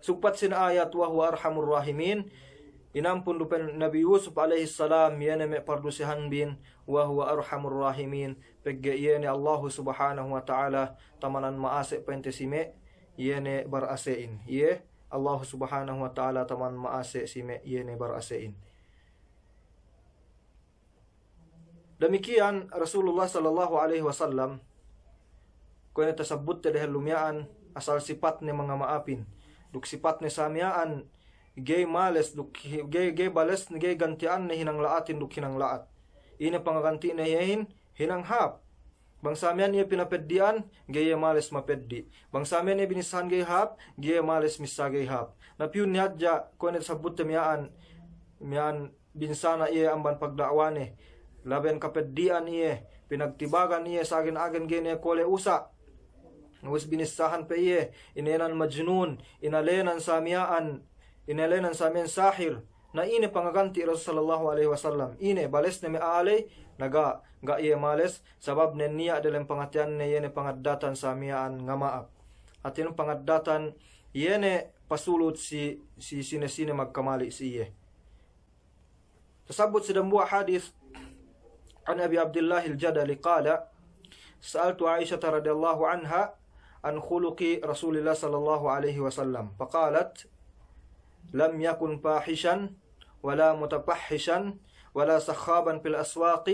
Sugpat sin ayat, "Wa huwa arhamur rahimin." Inampun du pa'in Nabi Yusuf alayhis salam, iye ne me' pardusehanbin, "Wa huwa arhamur rahimin." Pegge' iye ne Allahu Subhanahu wa Ta'ala, tamanan ma'ase' pa'inte si me', iye ne bara'ase'in. Iye, Allahu Subhanahu wa Ta'ala, tamanan ma'ase' si me', iye ne bara'ase'in. Damikiyan Rasulullah sallallahu alayhi wasallam, kuwe' ne tasabbutte dehellu miya'an, asal sipatne mangama'apin. Duk sipatne samiya'an, ga'i males, duk hi-, ga'i, ga'i bales, ga'i ganti'anne hinang la'atin duk hinang la'at. Ine pangaganti'ne iyehin, hinang hāp. Bang samiya'an iye pinapeddi'an, ga'i iye males mapeddi'. Bang samiya'an iye binissahan ga'i hāp, ga'i iye males missā ga'i hāp. Na piyunne hadja, kuwe' ne tasabbutte miya'an, miya'an binsana' iye amban pagda'wane. Laben kapeddi'an iye, pinagtibagan iye, sa agen-agen ga'i ne kole' usa'. Ubus binissahan pe iye, inēnan majnun, inēnan samiya'an, inēnan samiya'an sahir. Na ine pangaganti' Rasul sallallahu alayhi wasallam? Ine balesne me' a'a ley? Na ga', ga' iye males, sababnen niya' delem pangateyanne iye ne pangaddatan samiya'an ngama'ap. Hātinen pangaddatan iye ne pasulut si, si sine-sine magkamali' si iye. Tasabbut si dambuwa' hadis, عن أبي عبد الله الجدلي قال: سألت عائشة رضي الله عنها عن خلق رسول الله صلى الله عليه وسلم، فقالت: لم يكن فاحشا ولا متفحشا ولا سخابا في الأسواق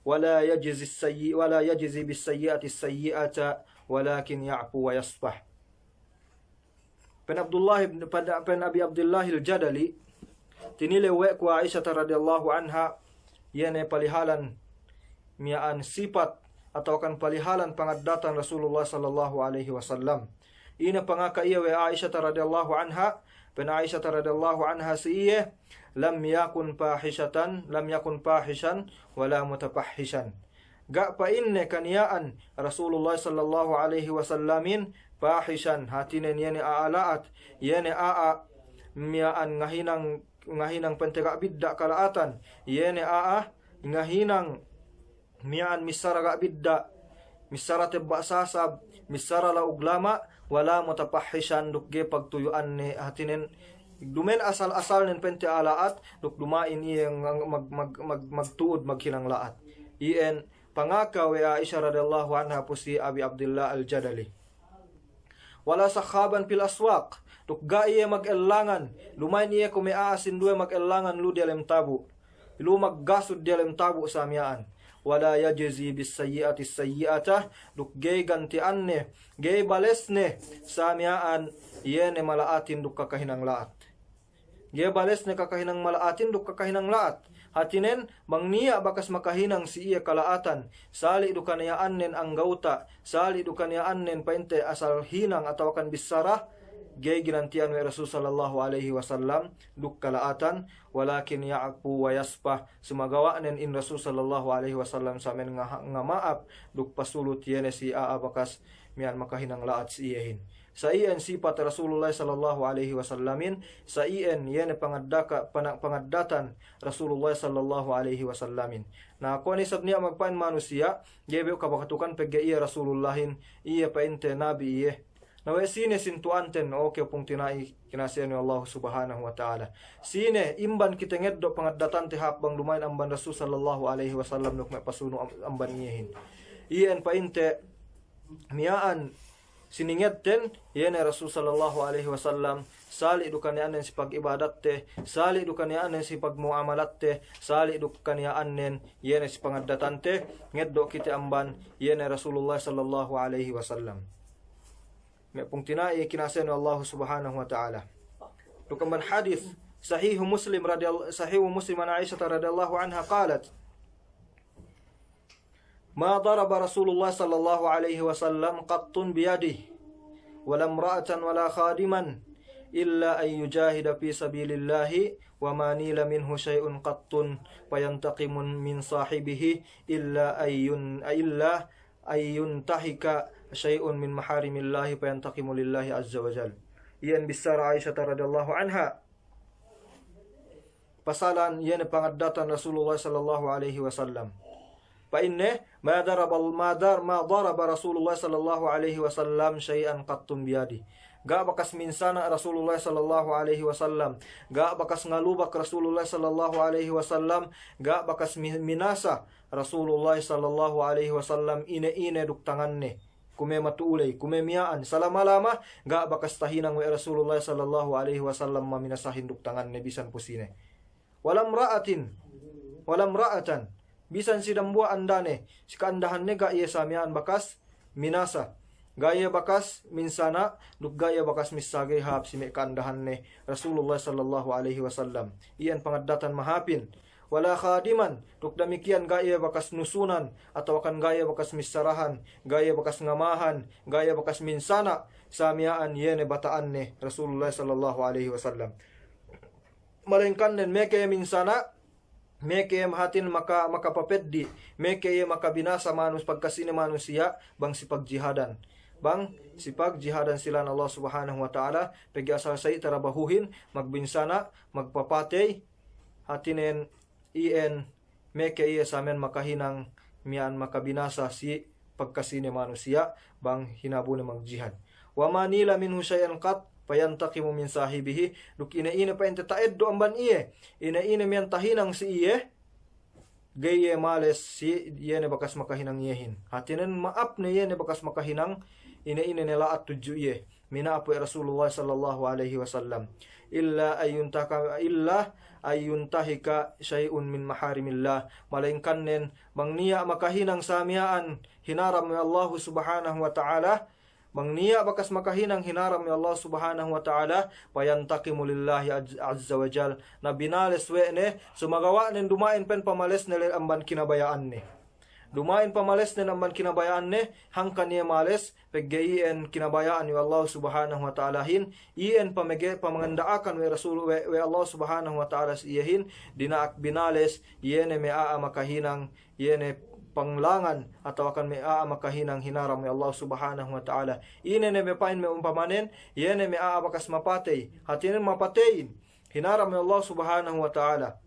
ولا يجزي السيئ-، ولا يجزي بالسيئة السيئة ولكن يعفو ويصفح. Pa'in Abdullah ibn, pa'in, pa'in Abi Abdillahil Jadali, tinilew we' ku Aishata radiyallahu anha, iye ne palihalan miya'an sipat atawakan palihalan pangaddatan Rasulullah sallallahu alaihi wasallam. Ine pangaka iye we' Aishata radiyallahu anha, pa'in Aishata radiyallahu anha si iye, "Lam yakun fahishatan, lam yakun fahishan, wala mutafahhishan." Ga' pa'inne kaniya'an Rasulullah sallallahu alaihi wasallamin fahishan, hātinen iye ne a'a la'at, iye ne a'a miya'an ngahinang, ngahinang pente ga' bidda' kala'atan, iye ne a'a ngahinang miya'an missara ga' bidda', missara tebba' sasab, missara la'ug lama', wala mutafahhishan, duk ga'i pagtuyu'anne, hātinen duma'in asal-asalnen pente a'a la'at, duk duma'in iye mag-, mag-, mag-, mag-, magtu'ud maghinang la'at. Iyan pangaka we' Aisha radiyallahu anha pu si Abi Abdillah Al-Jadali. Wala sakhaban fil aswaq, duk ga' iye magellangan, duma'in iye kuwe' me' a'a sinduwe magellangan lu diyalem tabu'. Ilu maggasud diyalem tabu' sa miya'an. Wa la yajzi bis sayyi'ati sayyi'ata, duk ga'i ganti'anne, ga'i balesne sa miya'an iye ne mala'atin duk kakahinang la'at. Ga'i balesne kakahinang mala'atin duk kakahinang la'at. Hātinen, bang niya' bakas makahinang si iye kala'atan, sali' du kaniya'annen anggawta', sali' du kaniya'annen pa'inte asal hinang atawakan bissara, ga'i ginanti'an we' Rasul sallallahu alaihi wasallam duk kala'atan, walakin ya'fu wa yasfah, sumagawa'nen in Rasul sallallahu alaihi wasallam samen nga-, ngama'ap duk pasulut iye ne si a'a bakas miya'an makahinang la'at si iyehin. Sa iyan sipat Rasulullah sallallahu alaihi wasallamin, sa iyan iye ne pangaddaka-, pana-, pangaddatan Rasulullah sallallahu alaihi wasallamin. Na, kuwe' ne isab niya' magpa'in manusiya', ga'i behu kabakatukan pegge' iye Rasulullahin, iye pa'inte nabi iye. Na we' sine sintu'anten, oke, pungtina'i kinase'an we' Allahu subhanahu wa ta'ala. Sine, imban kite ngeddo' pangaddatante hap bang duma'in amban Rasul sallallahu alaihi wasallam duk me' pasunu' am-, amban iyehin. Iyan pa'inte, miya'an siningedten, iye ne Rasul sallallahu alaihi wasallam, sali' du kaniya'annen si pag'ibadatte, sali' du kaniya'annen si pagmu'amalatte, sali' du kaniya'annen, iye ne si pangaddatante, ngeddo' kite amban, iye ne Rasulullah sallallahu alaihi wasallam. Me' pungtina'i kinase'an we' Allahu subhanahu wa ta'ala. Duk amban hadis, Sahihu Muslim radiyall-, Sahihu Muslim an Aishata radiyallahu anha qalat, ما ضرب رسول الله صلى الله عليه وسلم قط بيده، ولا امرأة ولا خادما، إلا أن يجاهد في سبيل الله، وما نيل منه شيء قط فينتقم من صاحبه، إلا أن ين-، إلا أن ينتهك شيء من محارم الله فينتقم لله عز وجل. Iyan bissara Aishata radiyallahu anha. Pasalan iye ne pangaddatan Rasulullah sallallahu alaihi wasallam. Pa'inne, ما ضرب ال-، ما ضر-، ما ضرب رسول الله صلى الله عليه وسلم شيئا قط بيده. Ga' bakas minsana' Rasulullah sallallahu alaihi wasallam. Ga' bakas ngalubak Rasulullah sallallahu alaihi wasallam. Ga' bakas mi-, minasa Rasulullah sallallahu alaihi wasallam ine-ine duk tanganne. Kume matu'u ley, kume miya'an, salama-lama, ga' bakas tahinang we' Rasulullah sallallahu alaihi wasallam maminasahin duk tanganne bisan pu sine. ولا امرأة, ولا امرأة, bisan si dambuwa' andane, si ka'andahanne ga' iye sa miya'an bakas minasa, ga' iye bakas minsana', duk ga' iye bakas missagey hāp si me' ka'andahanne Rasulullah sallallahu alaihi wasallam. Iyan pangaddatan mahāpin. ولا خادما, duk damikkiyan ga' iye bakas nusunan, atawakan ga' iye bakas missarahan, ga' iye bakas ngamahan, ga' iye bakas minsana', sa miya'an iye ne bata'anne Rasulullah sallallahu alaihi wasallam. Malayingkannen meke iye minsana', meke iye mahatin maka-, makapapeddi', meke iye makabinasa manus-, pagkasine manusiya', bang si pagjihadan. Bang si pagjihadan si lān Allah subhanahu wa ta'ala, pegge' asal sa'i tarabahuhin, magbinsana', magpapatey, hātinen iyan meke iye samen makahinang miya'an makabinasa si pagkasine manusiya' bang hinabune magjihad. وما نيل منه شيئا قط فينتقم من صاحبه, duk ine-ine pa'inte ta'eddo' amban iye, ine-ine miya'an tahinang si iye, ga'i iye males si iye ne bakas makahinang iyehin. Hātinen ma'ap ne iye ne bakas makahinang ine-ine ne la'at tudju iye. Mina'ap we' Rasulullah sallallahu alaihi wasallam. إلا أن ينتهك، إلا أن ينتهك شيء من محارم الله. Malayingkannen, bang niya' makahinang sa miya'an hinaram we' Allahu subhanahu wa ta'ala, bang niya' bakas makahinang hinaram we' Allahu subhanahu wa ta'ala, فينتقم لله عز، عز وجل. Na binales we' ne, sumagawa'nen duma'in pen pamalesne le amban kinabaya'anne. Duma'in pamalesnen amban kinabaya'anne, hangkan iye males, pegge' iyan kinabaya'an we' Allahu subhanahu wa ta'alahin, iyan pamege-, pamanganda'akan we' Rasul, we', we' Allahu subhanahu wa ta'ala si iyehin, dina'ak binales, iye ne me' a'a makahinang, iye ne panglangan, atawakan me' a'a makahinang hinaram we' Allahu subhanahu wa ta'ala. Ine ne me' pa'in me' umpamanen, iye ne me' a'a bakas mapatey, hātinen mapateyin, hinaram we' Allahu subhanahu wa ta'ala.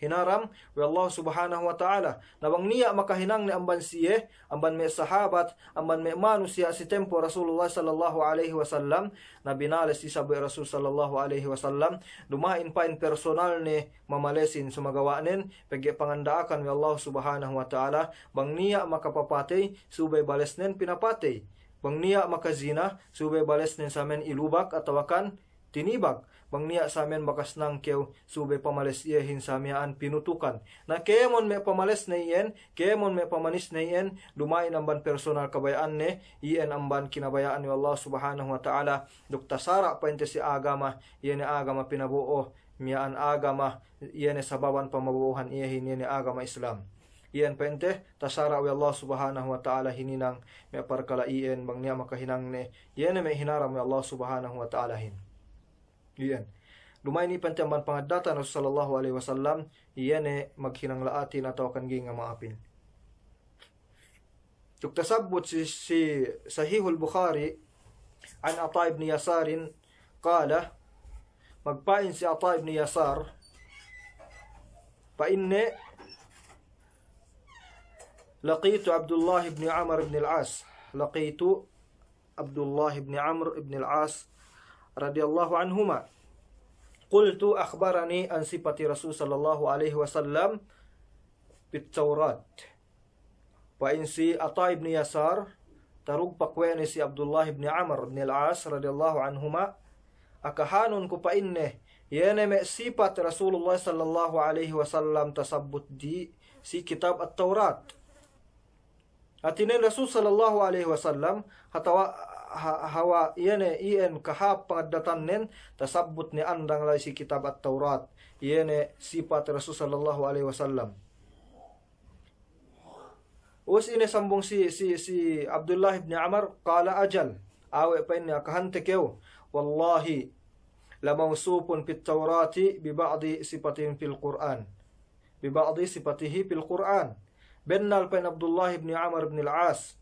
Hinaram we' Allah subhanahu wa ta'ala. Na bang niya' makahinang ne amban siye, amban me' sahabat, amban me' manusiya' si tempo Rasulullah sallallahu alaihi wasallam, na binales isab we' Rasul sallallahu alaihi wasallam, duma'in pa'in personal ne mamalesin sumagawa'nen, pegge' panganda'akan we' Allah subhanahu wa ta'ala, bang niya' makapapatey, subey balesnen pinapatey. Bang niya' makazina, subey balesnen samen ilubak atawakan tinibag, bang niya' samiyan bakas nangkew, subey pamales iyehin samiyan pinutukan. Na kēmon me' pamales ne iyan, kēmon me' pamanis ne iyan, duma'in amban personal kabaya'anne, iyan amban kinabaya'an we' Allah Subhanahu wa Ta'ala, duk tasara' pa'inte si agama, iye ne agama pinabo'o, miya'an agama, iye ne sababan pamabo'ohan iyehin, iye ne agama Islam. Iyan pa'inte, tasara' we' Allah Subhanahu wa Ta'ala hininang me' parkala' iyan bang niya' makahinang ne, iye ne me' hinaram we' Allah Subhanahu wa Ta'alahin. Iyan. Duma'in i pa'inte amban pangaddatan Rasul sallallahu alaihi wasallam, iye ne maghinang la'atin atawa kan ga'i ngama'apin. Duk tasabbut si, si Sahihul Bukhari, an Ata ibn Yasarin, qala, magpa'in si Ata ibn Yasar, pa'inne, laqitu Abdullah ibn Amr ibn al-As, laqitu Abdullah ibn Amr ibn al-As radiyallahu anhuma. Qultu akhbarani an sifati Rasul sallallahu alaihi wasallam fit Tawrat. Pa'in si Ata ibn Yasar, tarugpak we' ne si Abdullah ibn Amr ibn al-As radiyallahu anhuma, akahanun ku pa'inne, iye ne me' sipat Rasulullah sallallahu alaihi wasallam tasabbut di si kitab At-Tawrat. Hātinen Rasul sallallahu alaihi wasallam, hatawa, ha-, hawal iye ne iyan kahāp pangaddatannen, tasabbut ne andang la'i si kitab At-Tawrat, iye ne sipat Rasul sallallahu alaihi wasallam. Ubus ine sambung si, si, si Abdullah ibn Amr, qala ajal, awe' pa'inne akahante kew, wallahi, lamawsufun fit Tawrati bi ba'di sifatin fil Qur'an. Bi ba'di sifatihi fil Qur'an. Bennal pa'in Abdullah ibn Amr ibn al-As,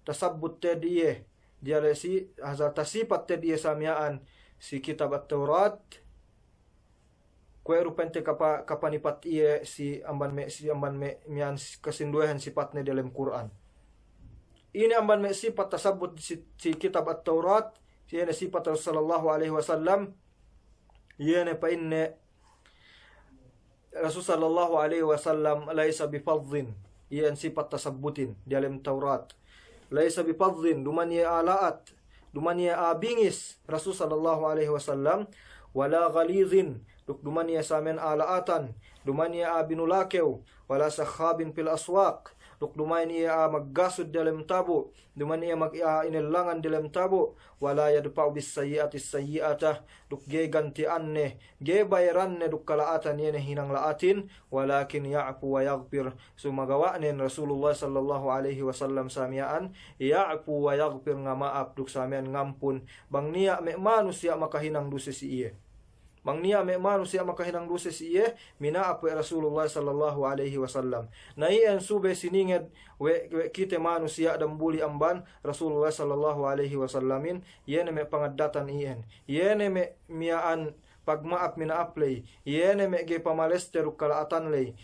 tasabbut te'ed iye, diyalem si, asal tasipat te'ed iye samiya'an si kitab At-Tawrat, kuwe' du pa'inte kapa-, kapanipat iye si amban me', si amban me' miya'an si kasinduwehan sipatne diyalem Kur'an. Ine amban me' sipat tasabbut si, si kitab At-Tawrat, si iye ne sipat Rasul sallallahu alaihi wasallam, iye ne pa'inne Rasul sallallahu alaihi wasallam laysa bi fadhdhin, iyan sipat tasabbutin diyalem Tawrat. Laysa bi fadhdhin, duma'in iye a'a la'at, duma'in iye a'a bingis, Rasul sallallahu alaihi wasallam, wala ghalizhin, duk duma'in iye samiyan a'a la'atan, duma'in iye a'a binulakew, wala sakhabin fil aswaq, duk duma'in iye a'a maggasud diyalem tabu', duma'in iye mag-, a'a inellangan diyalem tabu', wala yadfa'u bis sayyi'ati sayyi'ata, duk ga'i ganti'anne, ga'i bayaranne duk kala'atan iye ne hinang la'atin, walakin ya'fu wa yaghfir. Sumagawa'nen Rasulullah sallallahu alaihi wasallam samiya'an, ya'fu wa yaghfir, ngama'ap duk samiya'an ngampun. Bang niya' me' manusiya' makahinang duse si iye. Bang niya' me' manusiya' makahinang duse si iye, mina'ap we' Rasulullah sallallahu alaihi wasallam. Na iyan subey sininged we', we' kite manusiya' dambuli amban Rasulullah sallallahu alaihi wasallamin, iye ne me' pangaddatan iyan. Iye ne me' miya'an pagma'ap mina'ap ley, iye ne me' ga'i pamaleste duk kala'atan ley.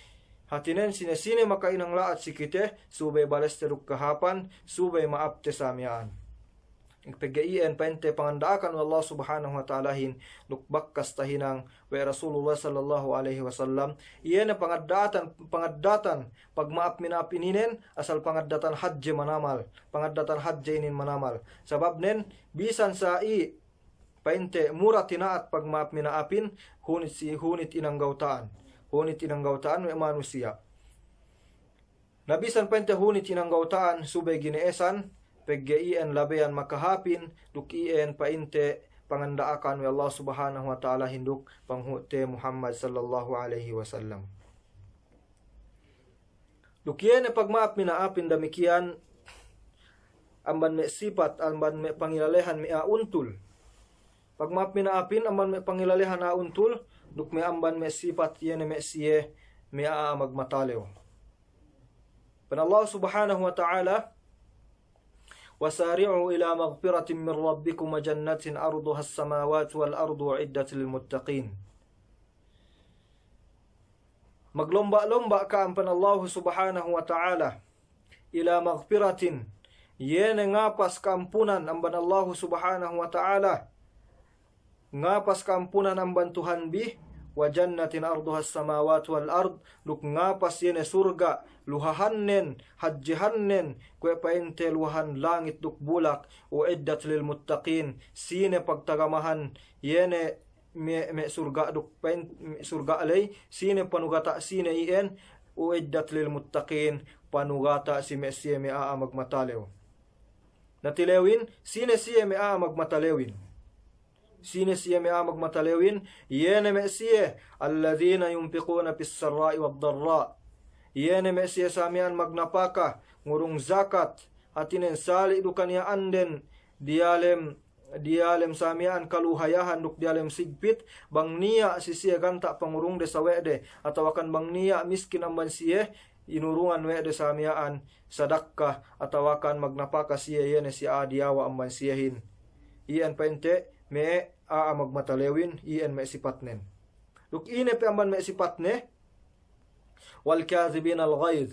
Hātinen sine-sine makahinang la'at si kite, subey baleste duk kahāpan, subey ma'apte samiya'an. Pegge' iyan pa'inte panganda'akan we' Allah Subhanahu wa Ta'alahin, duk bakas tahinang we' Rasulullah sallallahu alaihi wasallam, iye ne pangaddatan, pangaddatan pagma'ap mina'ap ininen, asal pangaddatan hadje manamal, pangaddatan hadje inin manamal. Sababnen, bisan sa'i pa'inte mura tina'at pagma'ap mina'apin, hunit si, hunit inanggawta'an. Hunit inanggawta'an we' manusiya'. Na bisan pa'inte hunit inanggawta'an subey gine'esan, pegge' iyan labeyan makahāpin, duk iyan pa'inte panganda'akan we' Allah Subhanahu wa Ta'alahin duk panghu'te Muhammad sallallahu alaihi wasallam. Duk iye ne pagma'ap mina'apin damikiyan amban me' sipat, amban me' pangilalehan me' a'a untul. Pagma'ap mina'apin amban me' pangilalehan a'a untul, duk me' amban me' sipat iye ne me' siye me' a'a magmatalew. Pa'in Allah Subhanahu wa Ta'ala, وسارعوا إلى مغفرة من ربكم وجنة عرضها السماوات والأرض أعدت للمتقين. Maglomba'-lomba' ka'am, pa'in Allahu Subhanahu wa Ta'ala, إلى مغفرة, iye ne ngapas ka'ampunan amban Allahu Subhanahu wa Ta'ala, ngapas ka'ampunan amban Tuhanbi, وجنة عرضها السماوات والأرض, duk ngapas iye ne surga', luhahannen, hadjehannen, kuwe' pa'inte luhahan langit duk bulak, أعدت للمتقين, sine pagtagamahan, iye ne me', me' surga' duk pa'in, me' surga' ley, sine panugata' sine iyan, أعدت للمتقين, panugata' si me' siye me' a'a magmatalew. Na tilewin, sine siye me' a'a magmatalewin. Sine siye me' a'a magmatalewin, iye ne me' siye, الذين ينفقون في السراء والضراء. Iye ne me' siye sa miya'an magnapaka, ngurung jakat, hātinen sali' du kaniya'anden, diyalem, diyalem sa miya'an kaluhayahan duk diyalem sigpit, bang niya' si siye ganta' pangurungde sawe'de, atawakan bang niya' miskin amban siye, inurungan we' de sa miya'an sadakka atawakan magnapaka siye, iye ne si a'a diyawa' amban siyehin. Iyan pa'inte me' a'a magmatalewin, iyan me' sipatnen. Duk ine pe amban me' sipatne, والكاظمين الغيظ.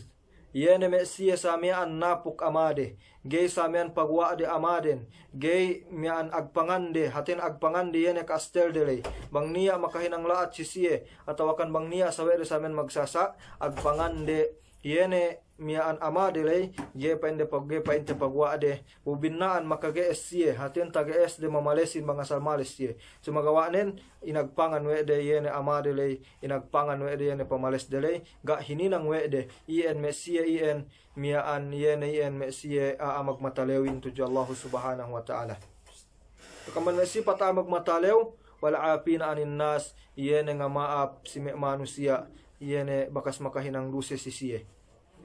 Iye ne me' siye sa miya'an napuk amade, ga'i sa miya'an paguwa'de amaden, ga'i miya'an agpangande, hātinen agpangande iye ne ka'astelde ley. Bang niya' makahinang la'at si siye, atawakan bang niya' sawe'de sa miya'an magsasa', agpangande iye ne miya'an amade ley, ga'i pa'inde pag-, ga'i pa'inte paguwa'de, bu binna'an makage'es siye, hātinen tage'esde mamalesin bang asal males siye. Sumagawa'nen, inagpangan we' de iye ne amade ley, inagpangan we' de iye ne pamalesde ley, ga' hininang we' de, iyan me' siye iyan, miya'an iye ne iyan me' siye a'a magmatalewin tudju Allahu Subhanahu wa Ta'ala. Duk amban me' sipat a'a magmatalew, والعافين عن الناس, iye ne ngama'ap si me' manusiya', iye ne bakas makahinang duse si siye.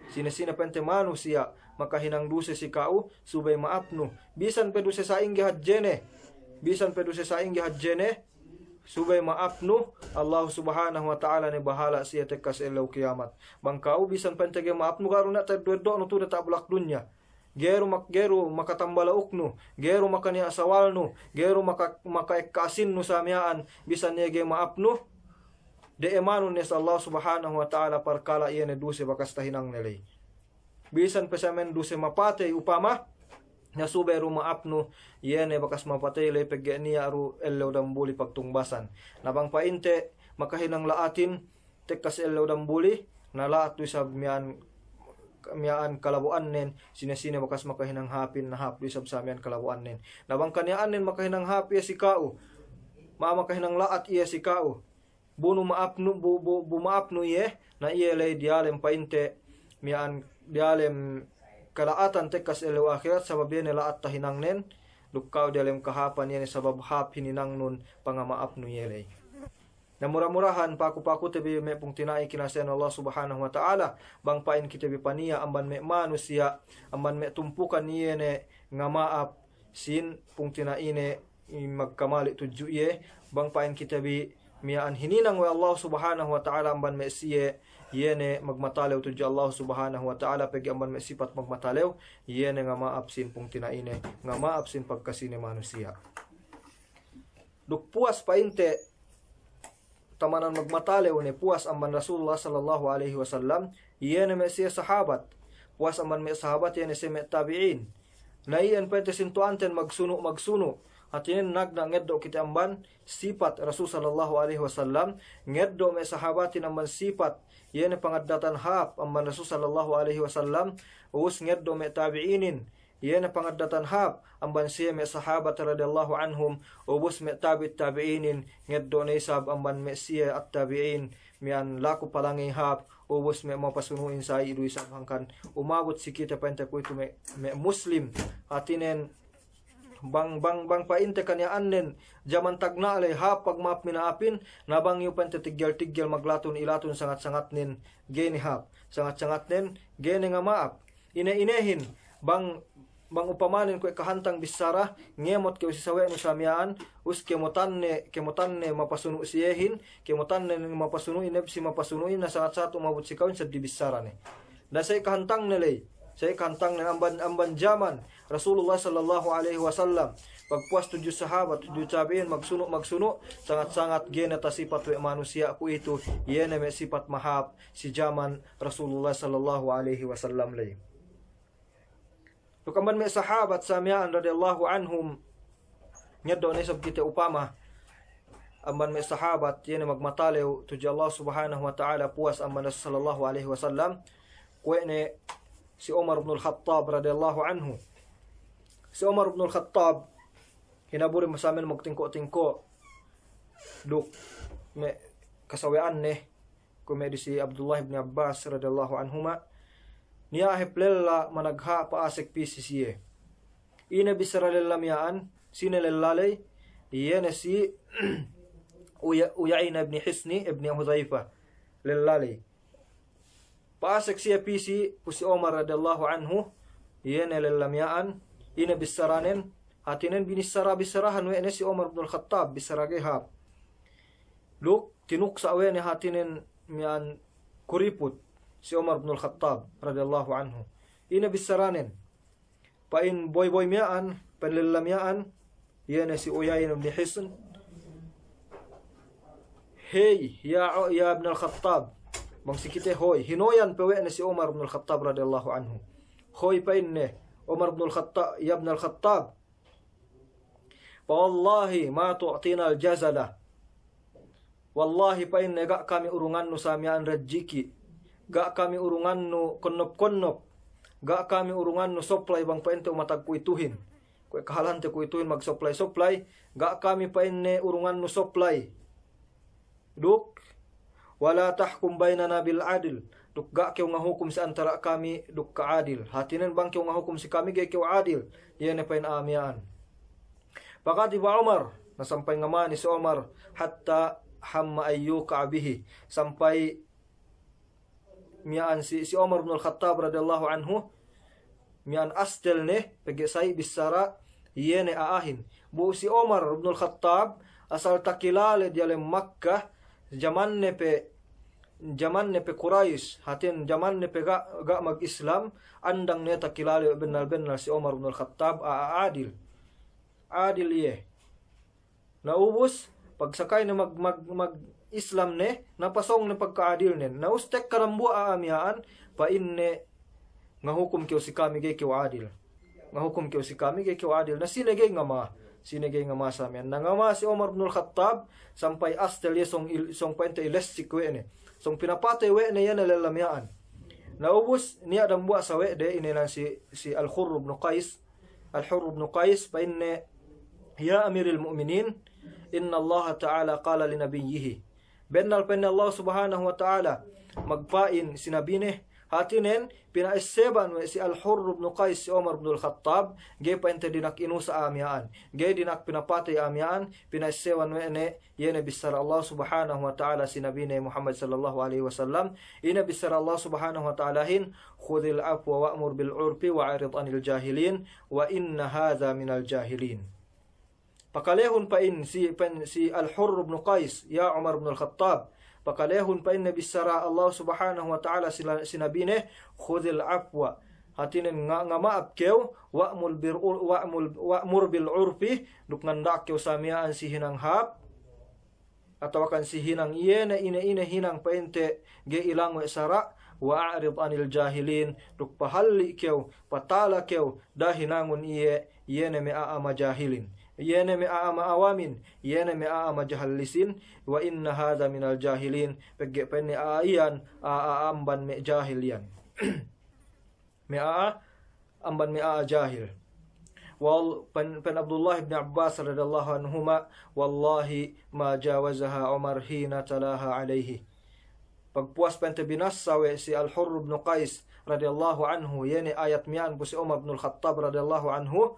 Sine-sine pa'inte manusiya' makahinang duse si ka'u, subey ma'apnu. Bisan pe duse sa'ingge hadjene. Bisan pe duse sa'ingge hadjene, subey ma'apnu. Allahu Subhanahu wa Ta'ala ne bahala' siye tekka si ellew kiyamat. Bang ka'u bisan pa'inte ga'i ma'apnu, ga' du niya' ta'eddo'-eddo'nu tu'u diyata' bulak dunya. Ga'i du mak-, ga'i du makatamba la'uknu, ga'i du makaniya' sawalnu, ga'i du maka-, makaekka asinnu sa miya'an, bisan iye ga'i ma'apnu. De'emanun ne si Allah Subhanahu wa Ta'ala parkala' iye ne duse bakas tahinangne ley. Bisan pe sa miya'an duse mapatey upama, na subey du ma'apnu, iye ne bakas mapatey ley pegge' niya' du ellew dambuli pagtungbasan. Na bang pa'inte makahinang la'atin, tekka si ellew dambuli, na la'at du isab miya'an, miya'an kalabo'annen, sine-sine bakas makahinang hāpin, na hāp du isab sa miya'an kalabo'annen. Na bang kaniya'annen makahinang hāp iye si ka'u, ma-, makahinang la'at iye si ka'u, bu nu ma'apnu, bu, bu, bu ma'apnu iye, na iye ley diyalem pa'inte, miya'an diyalem kala'atan tekka si ellew ahirat, sabab iye ne la'at tahinangnen, duk ka'u diyalem kahāpan iye ne sabab hāp hininangnun pangama'apnu iye ley. Na mura-murahan paku-pakute bi me' pungtina'i kinase'an Allah Subhanahu wa Ta'ala, bang pa'in kite bi paniya' amban me' manusiya', amban me' tumpukan iye ne ngama'ap sin pungtina'ine magkamali' tudju iye, bang pa'in kite bi miya'an hininang we' Allah Subhanahu wa Ta'ala amban me' siye, iye ne magmatalew tudju Allah Subhanahu wa Ta'ala, pegge' amban me' sipat magmatalew, iye ne ngama'ap sin pungtina'ine, ngama'ap sin pagkasine manusiya'. Duk puwas pa'inte tamanan magmatalew ne puwas amban Rasulullah sallallahu alaihi wasallam, iye ne me' siye sahabat. Puwas amban me' sahabat, iye ne siye me' tabi'in. Na iyan pa'inte sintu'anten magsunu'-magsunu'. Hātinen nagna' ngeddo' kite amban sipat Rasul sallallahu alaihi wasallam, ngeddo' me' sahabatin amban sipat, iye ne pangaddatan hāp amban Rasul sallallahu alaihi wasallam, ubus ngeddo' me' tabi'inin, iye ne pangaddatan hāp amban siye me' sahabat radiyallahu anhum, ubus me' tabi'it tabi'inin, ngeddo' ne isab amban me' siye at-tabi'in, miya'an laku palangey hāp, ubus me' mapasunu'in sa'i du isab hangkan umabut si kite pa'inte kuwe'itu me', me' Muslim. Hātinen bang, bang, bang pa'inte kaniya'annen jaman tagna' ley hāp pagma'ap mina'apin, na bang iyu pa'inte tiggel-tiggel maglatun ilatun sangat-sangatnen ga'i ne hāp, sangat-sangatnen ga'i ne ngama'ap. Ine-inehin, bang, bang upamanen kuwe' kahantang bissara, ngemot kew si sawe'nu sa miya'an, ubus kemotanne, kemotanne mapasunu' siyehin, kemotanne mapasunu'in, ne si mapasunu'in, na sangat-sangat umabut si ka'uhin seddi bissarane. Na sa'i kahantangne ley, sa'i kahantangne amban, amban jaman Rasulullah sallallahu alaihi wasallam, pagpuwas tudju sahabat, tudju tabi'in, magsunu', magsunu', sangat-sangat ga'i ne tasipat we' manusiya' kuwe'itu, iye ne me' sipat mahāp si jaman Rasulullah sallallahu alaihi wasallam ley. Duk amban me' sahabat sa miya'an radiyallahu anhum, ngeddo' ne isab kite upama, amban me' sahabat, iye ne magmatalew tudju Allah Subhanahu wa Ta'ala puwas amban Rasul sallallahu alaihi wasallam, kuwe' ne si Umar ibnul Khattab radiyallahu anhu. Si Umar ibnul Khattab, hinaburi masamen magtingko'-tingko' duk me' kasawe'anne, kuwe' me' disi Abdullah ibn Abbas radiyallahu anhuma, niya' hep lella managha' pa'asek pī si siye. Ine bissara lella miya'an, sine lella ley, iye ne si Uya-, Uyayna ibn Hisni ibn Hudhaifa, lella ley. Pa'asek siye pī si, pu si Umar radiyallahu anhu, iye ne lella miya'an, ine bissaranen, hātinen binissara-bissarahan we' ne si Umar ibnul Khattab, bissara ga'i hāp. Duk tinuksa' we' ne hātinen miya'an kuriput si Umar ibnul Khattab radiyallahu anhu. Ine bissaranen, pa'in boy-boy miya'an, pa'in lella miya'an, iye ne si Uyayna ibn Hisn. Hey, ya, ya ibnal Khattab. Bang si kite hoy, hinoyan pe we' ne si Umar ibnul Khattab radiyallahu anhu. Hoy pa'inne, Umar ibnul Khatta-, ya ibnal Khattab. Fa wallahi ma tu'tinal jazala. Wallahi pa'inne ga' kami urungannu sa miya'an rejiki'. Ga' kami urungannu konnop-konnop. Ga' kami urungannu supply bang pa'inte umatag kuwe'ituhin. Kuwe' kahalante kuwe'ituhin magsupply-supply. Ga' kami pa'inne urungannu supply. Duk, wala tahkum bainana bil adl. Duk ga' kew ngahukum si antara' kami duk ka'adil. Hātinen bang kew ngahukum si kami ga'i kew adil. Iye ne pa'in a'a miya'an. Faghadiba Umar, na sampay ngamani si Umar, hatta hamma an yuqi'a bihi, sampay miya'an si, si Umar ibnul Khattab radiyallahu anhu, miya'an astel ne, pegge' sa'i bissara, iye ne a'ahin. Bu si Umar ibnul Khattab, asal takilale diyalem Makkah, jamanne pe, jamanne pe Quraish, hātin jamanne pe ga', ga' mag-Islam, andang ne takilale bennal-bennal si Umar ibnul Khattab, a'a adil. Adil iye. Na ubus, pagsakay ne mag-, mag-, mag-Islam ne, na pasōng ne pagka'adilnen. Na ubus tekka dambuwa' a'a miya'an, pa'inne ngahukum kew si kami ga'i kew adil. Ngahukum kew si kami ga'i kew adil. Na sine ga'i ngama, sine ga'i ngama sa miya'an. Na ngama si Umar ibnul Khattab, sampay astel iye sōng il-, sōng pa'inte ilessik we' ne. Sōng pinapatey we' ne iye ne lella miya'an. Na ubus, niya' dambuwa' sawe'de ine nan si, si Al-Hurr ibn Qais, Al-Hurr ibn Qais, pa'inne, ya Amiril Mu'minin, innallaha ta'ala qala li nabiyyihi. Bennal pa'inne Allah Subhanahu wa Ta'ala magpa'in si nabine, hātinen pina'esseban we' si Al-Hurr ibn Qais si Umar ibnul Khattab, ga'i pa'inte dina'ak inusa a'a miya'an, ga'i dina'ak pinapatey a'a miya'an, pina'esseban we' ne, iye ne bissara Allah Subhanahu wa Ta'ala si nabine Muhammad sallallahu alaihi wasallam, ine bissara Allah Subhanahu wa Ta'alahin, khudhil afwa wa'mur bil urfi wa'rid anil jahilin, wa inna hadha minal jahilin. Pakalehun pa'in si, pa'in si Al-Hurr ibn Qais, ya Umar ibnul Khattab, pakalehun pa'inne bissara Allah Subhanahu wa Ta'ala si la-, si nabine, khudhil afwa. Hātinen nga-, ngama'ap kew, wa'mul bir-, wa'mul, wa'mur bil urfi, duk nganda'ak kew sa miya'an si hinang hāp, atawakan si hinang iye ne ine-ine hinang pa'inte ga'i ilang we' sara', wa'rid anil jahilin, duk pahalli' kew, patala kew, da'a hinangun iye, iye ne me' a'a majahilin, iye ne me' a'a ma'awamin, iye ne me' a'a majahallisin, wa inna hadha minal jahilin, pegge' pa'inne a'a iyan, a'a, a'a amban me' jahil iyan. Me' a'a, amban me' a'a jahil. Wal-, pa'in, pa'in Abdullah ibn Abbas radiyallahu anhuma, wallahi ma jawazaha Umar hina talaha alayhi. Pagpuwas pa'inte binassa we' si Al-Hurr ibn Qais radiyallahu anhu, iye ne ayat miya'an pu si Umar ibnul Khattab radiyallahu anhu,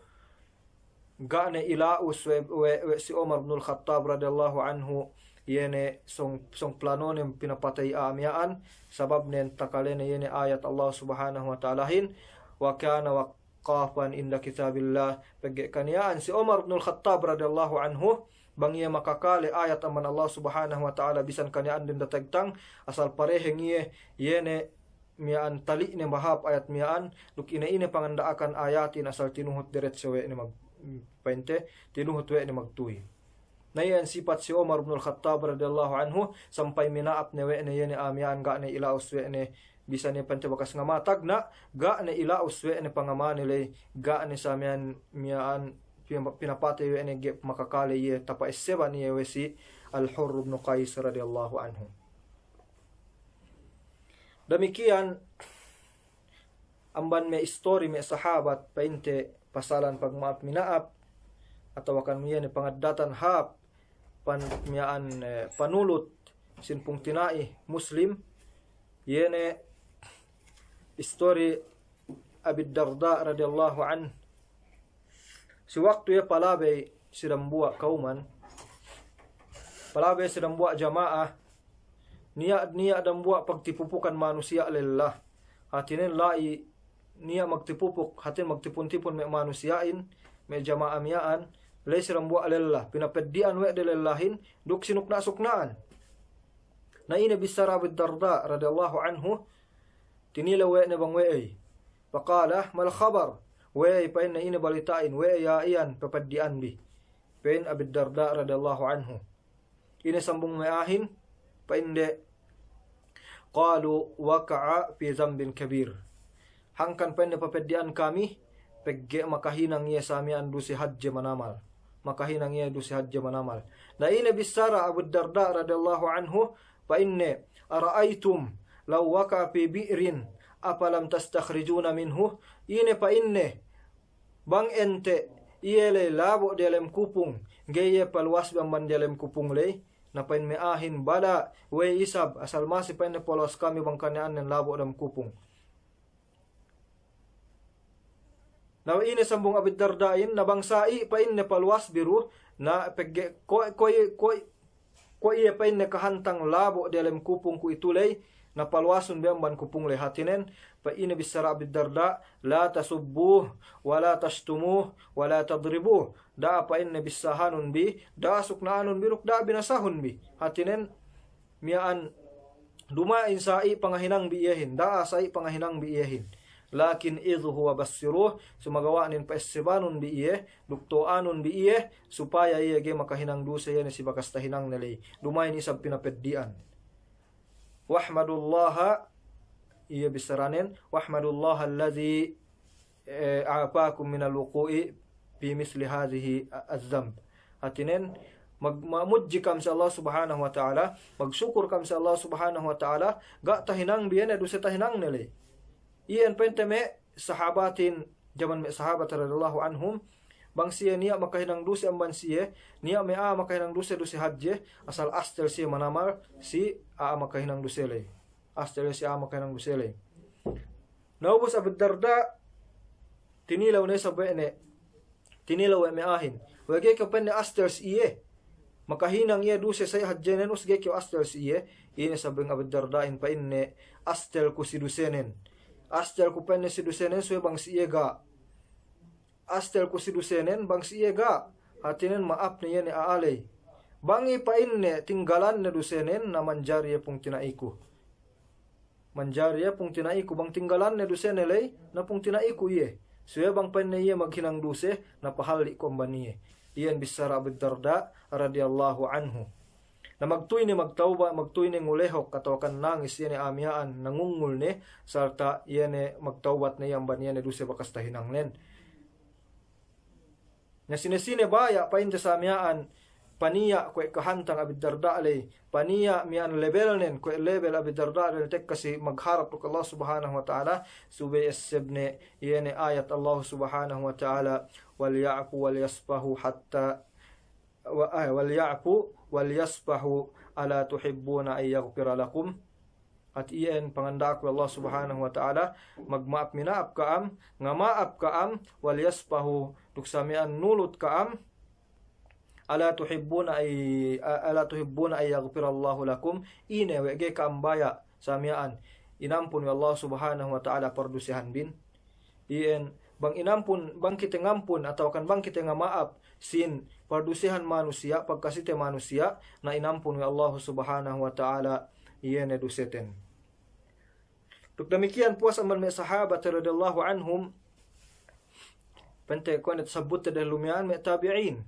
ga' ne ila'us we', we', we' si Umar ibnul Khattab radiyallahu anhu, iye ne sōng, sōng planonen pinapatey a'a miya'an, sababnen takalene iye ne ayat Allah Subhanahu wa Ta'alahin, wa kana waqqafan inda kitabillah, pegge' kaniya'an si Umar ibnul Khattab radiyallahu anhu, bang iye makakale ayat amban Allah Subhanahu wa Ta'ala bisan kaniya'an den dategtang, asal pareheng iye, iye ne miya'an tali'ne mahāp ayat miya'an, duk ine-ine panganda'akan ayatin asal tinuhut diretso we' ne mag-, pa'inte, tinuhut we' ne magtuy. Na iyan sipat si Umar ibnul Khattab radiyallahu anhu, sampay mina'ap ne we' ne iye ne a'a miya'an ga' ne ila'us we' ne, bisan ne pa'inte bakas ngama tagna', ga' ne ila'us we' ne pangamane ley, ga' ne sa miya'an, miya'an pina-, pinapatey we' ne ga'i makakale iye, tapa'esseban iye we' si Al-Hurr ibn Qais radiyallahu anhu. Damikiyan amban me' istori me' sahabat pa'inte pasalan pagma'ap-mina'ap, atawakan iye ne pangaddatan hāp pan-, miya'an, eh, panulut sin pungtina'i Muslim, iye ne istori Abi Darda radiyallahu anhu. Si waktu iye palabey si dambuwa' kawman, palabey si dambuwa' jama'a, niya', niya' dambuwa' pagtipupukan manusiya' lella. Hātinen la'i niya' magtipupuk, hātinen magtipun-tipun me' manusiya'in, me' jama'a miya'an, la'i si dambuwa' lella, pinapeddi'an we' de lellahin, duk sinukna'-sukna'an. Na ine bissara Abi Darda radiyallahu anhu, tinilew we' ne bang we'ey. Faqala, "Mal khabar?" We'ey pa'inne, ine balita'in, we'ey iyan papeddi'anbi? Pa'in Abi Darda radiyallahu anhu. Ine sambung me' a'ahin, pa'inde, "Qalu waqa'a fi dhanbin kabir." Hangkan pa'inne papeddi'an kami, pegge' makahinang iye sa miya'an duse hadje manamal. Makahinang iye duse hadje manamal. Na ine bissara Abu Darda radiyallahu anhu, pa'inne, "Ara'aytum law waqa'a fi bi'rin afalam tastakhrijuna minhu?" Ine pa'inne, bang ente' iye ley labo' diyalem kupung, ga'i iye paluwasbi amban diyalem kupung ley? Na pa'in me' a'ahin, "Bala, we'ey isab, asal masi," pa'inne, "paluwas kami bang kaniya'annen labo' dem kupung." Na ine sambung Abi Darda'in, na bang sa'i pa'inne paluwasbi du, na pegge' ko', ko', ko', ko' iye pa'inne kahantang labo' diyalem kupung kuwe'itu ley, na paluwasun bi amban kupung ley. Hātinen, pa'inne bissara Abi Darda, "La tasubbuhu, wa la tashtumuhu, wa la tadribuhu." Da'a pa'inne bissahanun bi, da'a sukna'anun bi, duk da'a binasahun bi. Hātinen, miya'an duma'in sa'i pangahinangbi iyehin, da'a sa'i pangahinangbi iyehin. Lakin idhuhu wa bashiruhu, sumagawa'nen pa'essebanun bi iye, duk to'anun bi iye, supaya iye ga'i makahinang duse iye ne si bakas tahinangne ley. Duma'in isab pinapeddi'an. Wahmadullaha, iye bissaranen, wahmadullaha alladhi eh, a'afakum minal wuqu'i fi misli hadhihi adh-dhanb. Hātinen, mag-, mamudji kam si Allah Subhanahu wa Ta'ala, magsukur kam si Allah Subhanahu wa Ta'ala, ga' tahinangbi iye ne duse tahinangne ley. Iyan pa'inte me' sahabatin, jaman me' sahabat radiyallahu anhum, bang siye niya' makahinang duse amban siye, niya' me' a'a makahinang duse, duse hadje, asal astel siye manamal si a'a makahinang duse ley. Astel si a'a makahinang duse ley. Na ubus Abu Darda, tinilew ne isab we' ne, tinilew we' me' a'ahin. We'ey ga'i kew pa'inne astel si iye. Makahinang iye duse sa'i hadjenen, us ga'i kew astel si iye. Ine sambung Abu Darda'in, pa'inne, astelku si dusenen. Astelku pa'inne si dusenen, subey bang si iye ga'. Astelku si dusenen, bang si iye ga'. Hātinen ma'apne iye ne a'a ley. Bang i pa'inne tinggalanne dusenen, na manjari iye pungtina'iku. Manjari iye pungtina'iku, bang tinggalanne dusene ley, na pungtina'iku iye. Subey bang pa'inne iye maghinang duse, na pahalli'ku amban iye. Iyan bissara Abu Darda radiyallahu anhu. Na magtuy ne magtawbat, magtuy ne ngulehok atawakan nangis iye ne a'a miya'an, nangungul ne, sarta' iye ne magtawbat ne iye amban iye ne duse bakas tahinangnen. Na sine-sine baya' pa'inte sa miya'an, paniya' kuwe' kahantang Abi Darda ley, paniya' miya'an lebelnen kuwe' lebel Abi Darda ley tekka si magharap duk Allah Subhanahu wa Ta'ala, subey essebne iye ne ayat Allah Subhanahu wa Ta'ala, "Wal ya'fu wal yasfahu hatta, wa, ah, wal ya'fu wal yasfahu, ala tuhibbuna an yaghfira lakum." Hāti iyan panganda'ak we' Allah Subhanahu wa Ta'ala, magma'ap-mina'ap ka'am, ngama'ap ka'am, wal yasfahu, duk sa miya'an nulut ka'am, ala tuhibbuna ay, a-, ala tuhibbuna an yaghfirallahu lakum, ine we' ga'i ka'am baya' sa miya'an inampun we' Allah Subhanahu wa Ta'ala pardusehanbin. Iyan, bang inampun, bang kite ngampun, atawakan bang kite ngama'ap sin pardusehan manusiya', pagkasite manusiya', na inampun we' Allahu Subhanahu wa Ta'ala iye ne duseten. Duk damikiyan puwas amban me' sahabat radiyallahu anhum, pa'inte kuwe' ne tasabbutte dehellu miya'an me' tabi'in.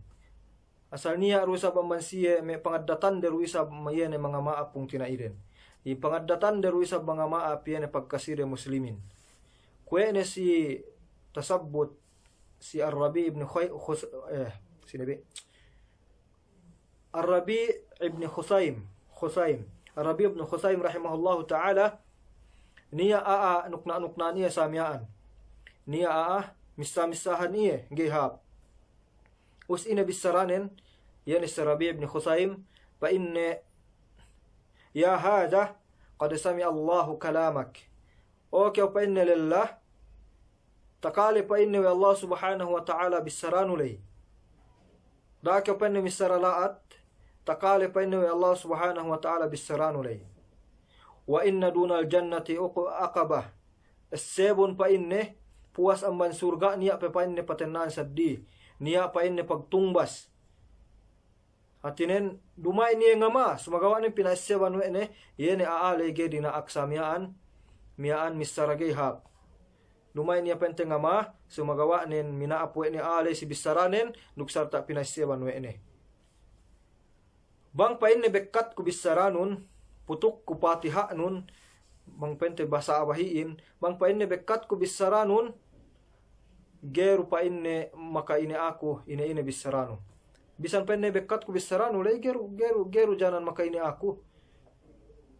Asal niya' du isab amban siye me' pangaddatande du isab ma-, iye ne mangama'ap pungtina'iden. I pangaddatande du isab mangama'ap iye ne pagkaside muslimin. Kuwe' ne si tasabbut si Ar-Rabi' ibn Khay-, Khus-, eh, sine bi? Ar-Rabi' ibn Khusaym, Khusaym. Ar-Rabi' ibn Khusaym rahimahullahu ta'ala, niya' a'a nukna'-nukna'an iye sa miya'an. Niya' a'a missa-missahan iye ga'i hāp. Ubus ine bissaranen, iye ne si Rabi' ibn Khusaym, pa'inne, "Ya hadha, qad sami'allahu kalamak." O kew pa'inne lella, takale pa'inne we' Allah Subhanahu wa Ta'ala bissaranu ley. Da'a kew pa'inne missara la'at, takale pa'inne we' Allah Subhanahu wa Ta'ala bissaranu ley. "Wa inna dunal jannati uq-, aqabah." Essebun pa'inne, puwas amban surga' niya' pe pa'inne patenna'an seddili, niya' pa'inne pagtungbas. Hātinen, duma'in iye ngama, sumagawa'nen pina'esseban we' ne, iye ne a'a ley ga'i dina'ak sa miya'an, miya'an missara ga'i hāp. Duma'in iye pa'inte ngama, sumagawa'nen mina'ap we' ne a'a ley si bissaranen, duk sarta' pina'esseban we' ne. Bang pa'inne bekkatku bissaranun, putukku patiha'nun, bang pa'inte bahasa a'a bahi'in, bang pa'inne bekkatku bissaranun, ga'i du pa'inne maka'ine aku ine-ine bissaranu. Bisan pa'inne bekkatku bissaranu ley, ga'i du, ga'i du, ga'i du janan maka'ine aku.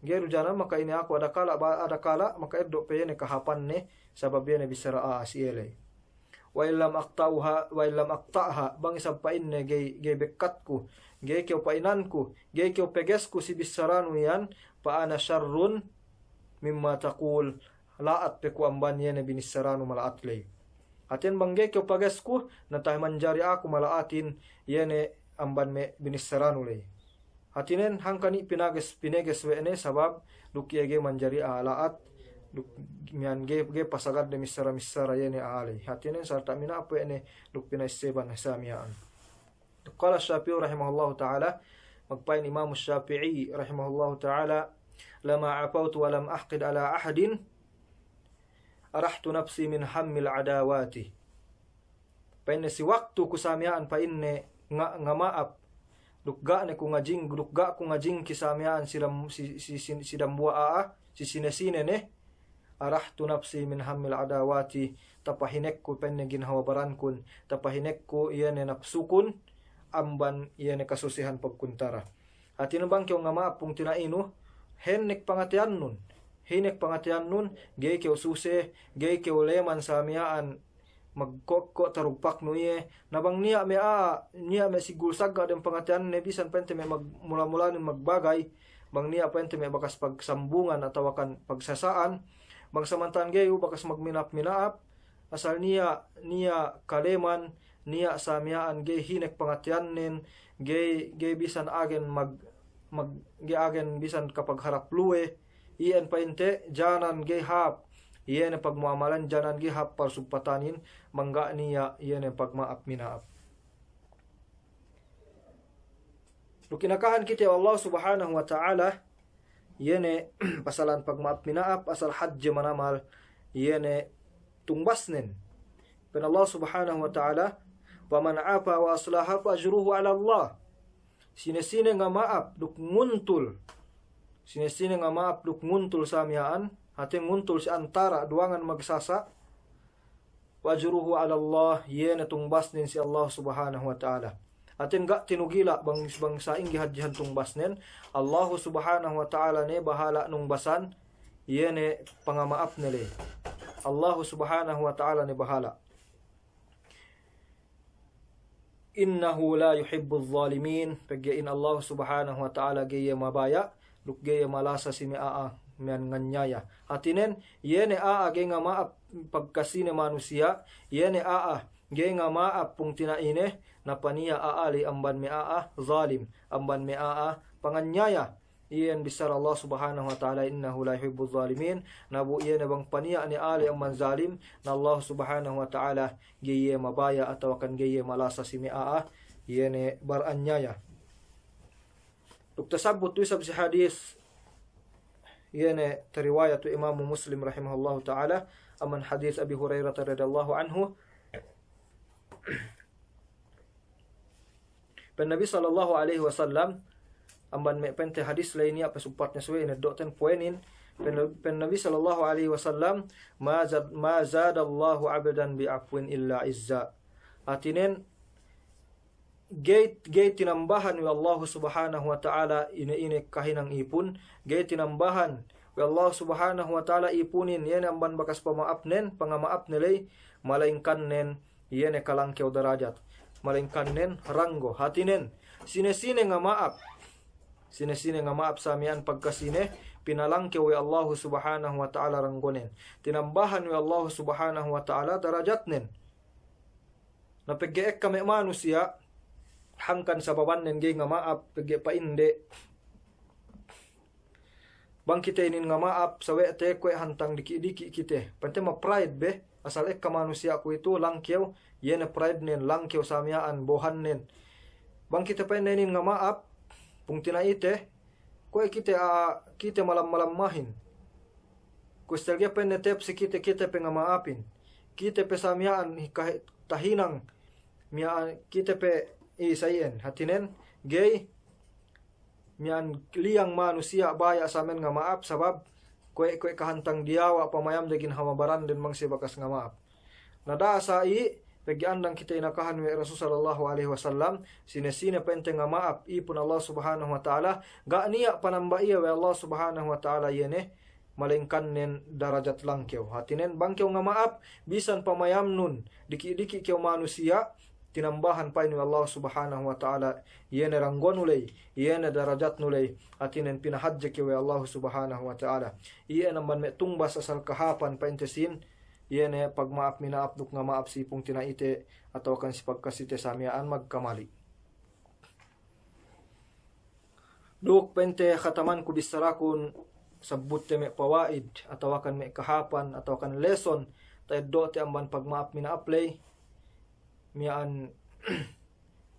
Ga'i du janan maka'ine aku, adakala' ba-, adakala' maka'eddo' pe iye ne kahāpanne, sabab iye ne bissara a'a si iye ley. "Wa in lam aqta'uha, wa in lam aqta'ha," bang isab pa'inne ga'i, ga'i bekkatku, ga'i kew pa'inanku, ga'i kew pegesku si bissaranu iyan, "fa ana sharrun mimma taqul," la'at pe ku amban iye ne binissaranu mala'at ley. Hātinen bang ga'i kew pagesku, na tahe manjari aku mala'atin iye ne amban me' binissaranu ley. Hātinen hangkan i' pinages, pineges we' ne sabab duk iye ga'i manjari a'a la'at, duk miya'an ga'i, ga'i pasagadde missara-missara iye ne a'a ley. Hātinen sarta' mina'ap we' ne duk pina'esseban sa miya'an. Qala Shafi'i rahimahullahu ta'ala, magpa'in Imam Shafi'i rahimahullahu ta'ala, "Lama afawtu wa lam ahqid ala ahadin, arahtu nafsi min hammil adawati." Pa'inne si waktu ku sa miya'an pa'inne nga-, ngama'ap, duk ga' ne ku ngajing-, duk ga' ku ngajingki sa miya'an si dam-, si, si, si, si dambuwa' a'a, si sine-sine ne, "Arahtu nafsi min hammil adawati," tapahinekku pa'inne ginhawa barankun, tapahinekku iye ne napsukun, amban iye ne kasusehan pagkuntara. Hātinen bang kew ngama'ap pungtina'inu, hinek pangateyannun, hinek pangateyannun, ga'i kew suse, ga'i kew leman sa miya'an magkokko' tarugpaknu iye, na bang niya' me' a'a, niya' me' siggul sagga' dem pangateyanne bisan pa'inte me' mag-, mula-mulanin magbagay, bang niya' pa'inte me' bakas pagsambungan atawakan pagsasa'an, bang samantahan ga'i u bakas magmina'ap-mina'ap, asal niya', niya' kaleman, niya' sa miya'an ga'i hinek pangateyannen, ga'i, ga'i bisan agen mag-, mag-, ga'i agen bisan kapagharap luwe, iyan pa'inte, janan ga'i hāp, iye ne pagmu'amalan janan ga'i hāp parsugpatanin, bang ga' niya', iye ne pagma'ap-mina'ap. Duk inakahan kite we' Allah Subhanahu wa Ta'ala, iye ne pasalan pagma'ap-mina'ap, asal hadje manamal, iye ne tungbasnen. Pa'in Allah Subhanahu wa Ta'ala, "Faman afa wa aslaha fa ajruhu 'ala Allah." Sine-sine ngama'ap duk nguntul. Sine-sine ngama'ap duk nguntul sa miya'an, hāti nguntul si antara' duwangan magsasa', "fa ajruhu 'ala Allah," iye ne tungbasnen si Allah Subhanahu wa Ta'ala. Hātin ga' tinugila' bang, bang sa'ingge hadjehan tungbasnen, Allahu Subhanahu wa Ta'ala ne bahala' nungbasan, iye ne pangama'apne ley. Allahu Subhanahu wa Ta'ala ne bahala'. "Innahu la yuhibbuz zalimin," pegge' in Allah Subhanahu wa Ta'ala ga'i iye mabaya', duk ga'i iye malasa si me' a'a miya'an nganyaya. Hātinen, iye ne a'a ga'i ngama'ap pagkasine manusiya', iye ne a'a ga'i ngama'ap pungtina'ine, na paniya' a'a ley amban me' a'a zalim, amban me' a'a panganyaya. Iyan bissara Allah Subhanahu wa Ta'ala, "Innahu la yuhibbuz zalimin." Na bu iye ne bang paniya' ne a'a ley amban zalim, na Allah Subhanahu wa Ta'ala ga'i iye mabaya' atawakan ga'i iye malasa si me' a'a, iye ne baranyaya. Duk tasabbut du isab si hadis, iye ne tariwayat we' Imamu Muslim rahimahullahu ta'ala, amban hadis Abi Hurairah radiyallahu anhu, Pa'in Nabi sallallahu alaihi wasallam, amban me' pa'inte hadis la'i niya' pasugpatne suwe' ineddo'ten puwenin, pa'in, pa'in Nabi sallallahu alaihi wasallam, "Ma zad-, ma zadallahu abdan bi afwin illa izza." Hātinen, ga'i, ga'i tinambahan we' Allahu Subhanahu wa Ta'ala ine-ine kahinang ipun, ga'i tinambahan we' Allahu Subhanahu wa Ta'ala ipunin, iye ne amban bakas pama'apnen, pangama'apne ley, malayingkannen, iye ne kalangkew darajat, malayingkannen ranggo. Hātinen, sine-sine ngama'ap, sine-sine ngama'ap sa miya'an pagkasine, pinalangkew we' Allahu Subhanahu wa Ta'ala ranggonen. Tinambahan we' Allahu Subhanahu wa Ta'ala darajatnen. Na pegge' ekka me' manusiya', hangkan sababannen ga'i ngama'ap, pegge' pa'inde. Bang kite inin ngama'ap, sawe'te kuwe' hantang diki'-diki' kite. Pa'inte ma-pride be, asal ekka manusiya' kuwe'itu langkew, iye ne pridenen, langkew sa miya'an, bohannen. Bang kite pa'inde inin ngama'ap, pungtina'ite, kuwe' kite, a, kite malam-malammahin. Kuwe' selge pa'inde tep si kite, kite pe ngama'apin. Kite pe sa miya'an, hi-, kahe-, tahinang, miya'an kite pe i sa iyan. Hātinen, ga'i, miya'an liyang manusiya' baya' sa men ngama'ap, sabab kuwe', kuwe' kahantang diyawa' pamayamde ginhawa baranden bang siye bakas ngama'ap. Na da'a sa i', pegge' andang kite inakahan we' Rasul sallallahu alaihi wasallam, sine-sine pa'inte ngama'ap ipun Allah Subhanahu wa Ta'ala, ga' niya' panamba iye we' Allah Subhanahu wa Ta'ala iye ne, malayingkannen darajat langkew. Hātinen bang kew ngama'ap, bisan pamayamnun, diki'-diki' kew manusiya', tinambahan pa'in we' Allah Subhanahu wa Ta'ala, iye ne ranggonu ley, iye ne darajatnu ley, hātinen pinahadje kew we' Allah Subhanahu wa Ta'ala. Iye ne amban me' tungbas asal kahāpan pa'inte sīn, iye ne pagma'ap mina'ap duk ngama'ap si pungtina'ite atawakan si pagkasite sa miya'an magkamali'. Duk pa'inte hatamanku bissarakun sabbutte me' pawaid, atawakan me' kahāpan, atawakan lesson, ta'eddo'te amban pagma'ap mina'ap ley, miya'an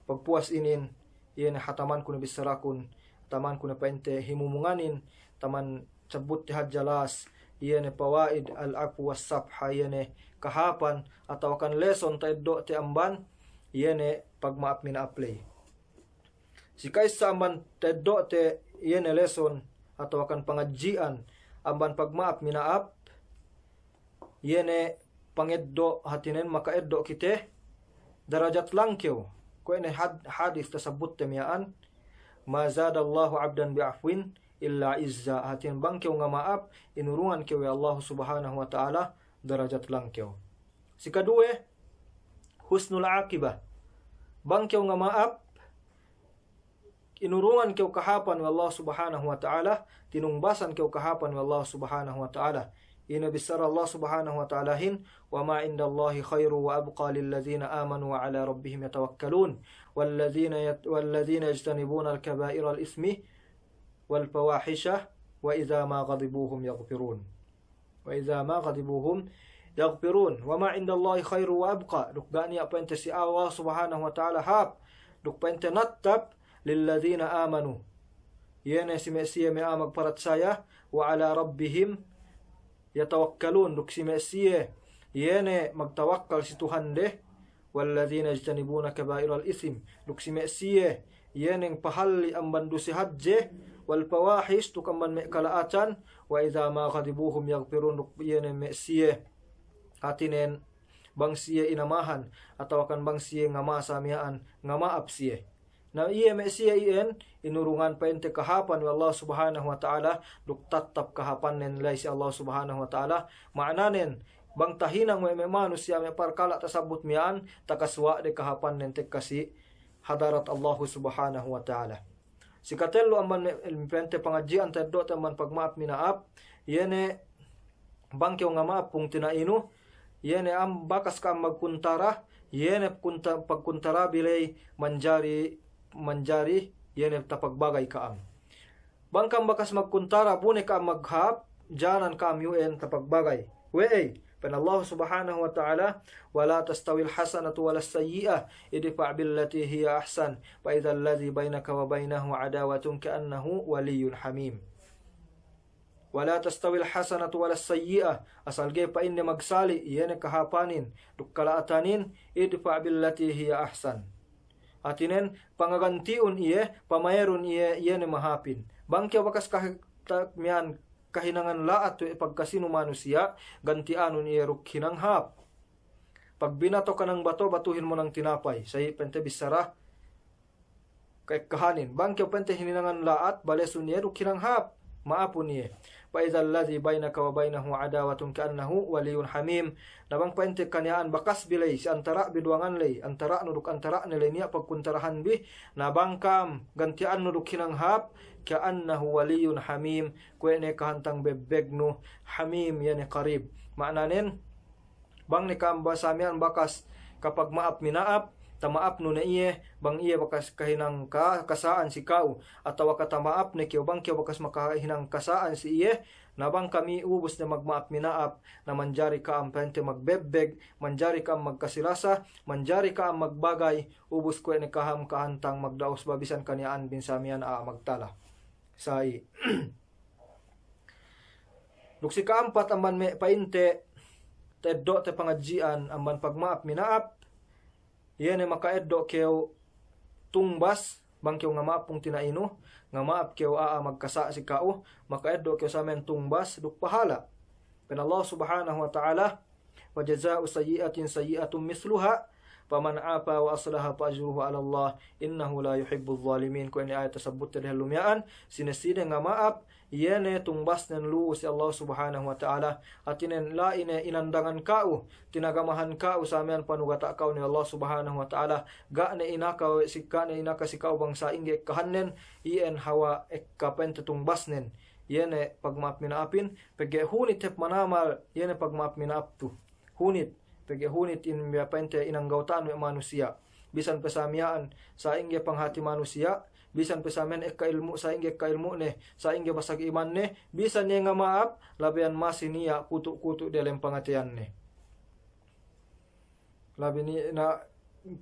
pagpuwas inin, iye ne hatamanku ne bissarakun, hatamanku ne pa'inte himumunganin, taman sabbutte hadja las, iye ne pawaid al-'afw was-safha, iye ne kahāpan, atawakan lesson ta'eddo'te amban, iye ne pagma'ap mina'ap ley. Si ka'issa amban ta'eddo'te iye ne lesson atawakan pangadji'an amban pagma'ap mina'ap, iye ne pangeddo' hātinen maka'eddo' kite darajat langkew. Kuwe' ne had-, hadis tasabbutte miya'an, "Ma zadallahu 'abdan bi'afwin illa 'izza." Hātinen bang kew ngama'ap, inurungan kew we' Allahu Subhanahu wa Ta'ala darajat langkew. Si kaduwe, husnul 'aqibah. Bang kew ngama'ap, inurungan kew kahāpan we' Allah Subhanahu wa Ta'ala, tinungbasan kew kahāpan we' Allah Subhanahu wa Ta'ala. Ine bissara Allah Subhanahu wa Ta'alahin, "Wa ma 'indallahi khairu wa abqa lilladhina amanu wa 'ala rabbihim yatawakkalun. Walladhina yat-, walladhina yajtanibuna al-kaba'ira al-ithmi wal fawahisha wa idha ma ghadibu hum yaghfirun." Wa idha ma ghadibu hum yaghfirun. Wa ma 'indallahi khairu wa abqa. Duk ga' niya' pa'inte si Allah Subhanahu wa Ta'ala hāp. Duk pa'inte natap lilladhina amanu. Iye ne si me' siye me' a'a magparatsaya, wa 'ala rabbihim yatawakkalun. Duk si me' siye, iye ne magtawakkal si Tuhande, "Walladhina yajtanibuna kaba'iral ithim." Duk si me' siye, iye ne pahalli' amban duse hadje, "wal fawahish," duk amban me' kala'atan, "wa idha ma ghadibu hum yaghfirun," duk iye ne me' siye. Hātinen, bang siye inamahan, atawakan bang siye ngamasa miya'an, ngama'ap siye. Na iye me' siye iyan, inurungan pa'inte kahāpan we' Allah Subhanahu wa Ta'ala, duk tattap kahāpannen la'i si Allah Subhanahu wa Ta'ala. Ma'ananen, bang tahinang we' me' manusiya' me' parkala' tasabbut miya'an, takasuwa' de kahāpannen tekka si hadarat Allahu Subhanahu wa Ta'ala. Si katellu amban me', pa'inte pangadji'an ta'eddo'te amban pagma'ap mina'ap, iye ne bang kew ngama'ap pungtina'inu, iye ne am bakas ka'am magkuntara, iye ne kunta-, pagkuntarabi ley manjari, manjari, iye ne tapagbagay ka'am. Bang ka'am bakas magkuntara, bu ne ka'am maghāp, jānan ka'am iyu'en tapagbagay. We'ey, pa'in Allah Subhanahu wa Ta'ala, "Wa la tastawil hasanatu wa las sayyi'ah, idfa' billati hiya ahsan, fa idhalladhi baynaka wa baynahu adawatun ka'annahu waliyyun hamim." "Wa la tastawil hasanatu wa las sayyi'ah," asal ga'i pa'inde magsali', iye ne kahāpanin, duk kala'atanin, "idfa' billati hiya ahsan." Hātinen, pangaganti'un iye, pamayerun iye, iye ne mahāpin. Bang kew bakas kah-, ta-, miya'an kahinangan la'at we' pagkasinu manusiya', ganti'anun iye duk hinang hāp. Pag binato ka nang bato, batuhin mo nang tinapay. Sa'i pa'inte bissara ka'ekkahanin. Bang kew pa'inte hininangan la'at, balesun iye duk hinang hāp, ma'apun iye. Fa idhal ladhi bainaka wa bainahu adawatun ka'annahu waliyyun hamim. Na bang pa'inte kaniya'an bakas bi ley, si antara' bi duwangan ley, antara'nu duk antara'ne ley niya' pagkuntarahan bi, na bang ka'am gantiya'annu duk hinang hāp, ka'annahu waliyyun hamim, kuwe' ne kahantang bebbegnu, hamim, iye ne qarib. Ma'nanen, bang ne ka'am ba-, sa miya'an bakas kapagma'ap-mina'ap, tama'apnu ne iye, bang iye bakas kahinang ka-, kasa'an si ka'u, atawa ka tama'ap ne kew bang kew bakas makahinang kasa'an si iye, na bang kami ubus ne magma'ap-mina'ap, na manjari ka'am pa'inte magbebbeg, manjari ka'am magkasi-lasa, manjari ka'am magbagay, ubus kuwe' ne kaham kahantang magda'us ba bisan kaniya'an bin sa miya'an a'a magtala. Sa'i. Duk si ka'ampat amban me' pa'inte ta'eddo'te pangadji'an amban pagma'ap-mina'ap, iye ne maka'eddo' kew tungbas, bang kew ngama'ap pungtina'inu, ngama'ap kew a'a magkasa' si ka'u, maka'eddo' kew sa miya'an tungbas duk pahala'. Pa'in Allah Subhanahu wa Ta'ala, "Wa jaza'u sayyi'atin sayyi'atun misluha, faman 'afa wa aslaha fa ajruhu 'alallah, innahu la yuhibbuz zalimin." Kuwe' ne ayat tasabbutte dehellu miya'an, sine-sine ngama'ap, iye ne tungbasnen lu'u si Allah Subhanahu wa Ta'ala. Hātinen la'i ne inandangan ka'u, tinagamahan ka'u sa miya'an panugata' ka'u ne Allah Subhanahu wa Ta'ala, ga' ne inaka we' si, ga' ne inaka si ka'u bang sa'ingge ekkahannen, iyan hawal ekka pa'inte tungbasnen. Iye ne pagma'ap-mina'apin, pegge' hunit hep manamal, iye ne pagma'ap-mina'ap tu. Hunit, pegge' hunit in biya' pa'inte inanggawta'an we' manusiya'. Bisan pe sa miya'an, sa'ingge panghati manusiya', bisan pe sa miya'an ekka ilmu', sa'ingge ekka ilmu'ne, sa'ingge basag imanne, bisan iye ngama'ap, labeyan masi niya' kutu'-kutu' diyalem pangateyanne. Labi ni, na,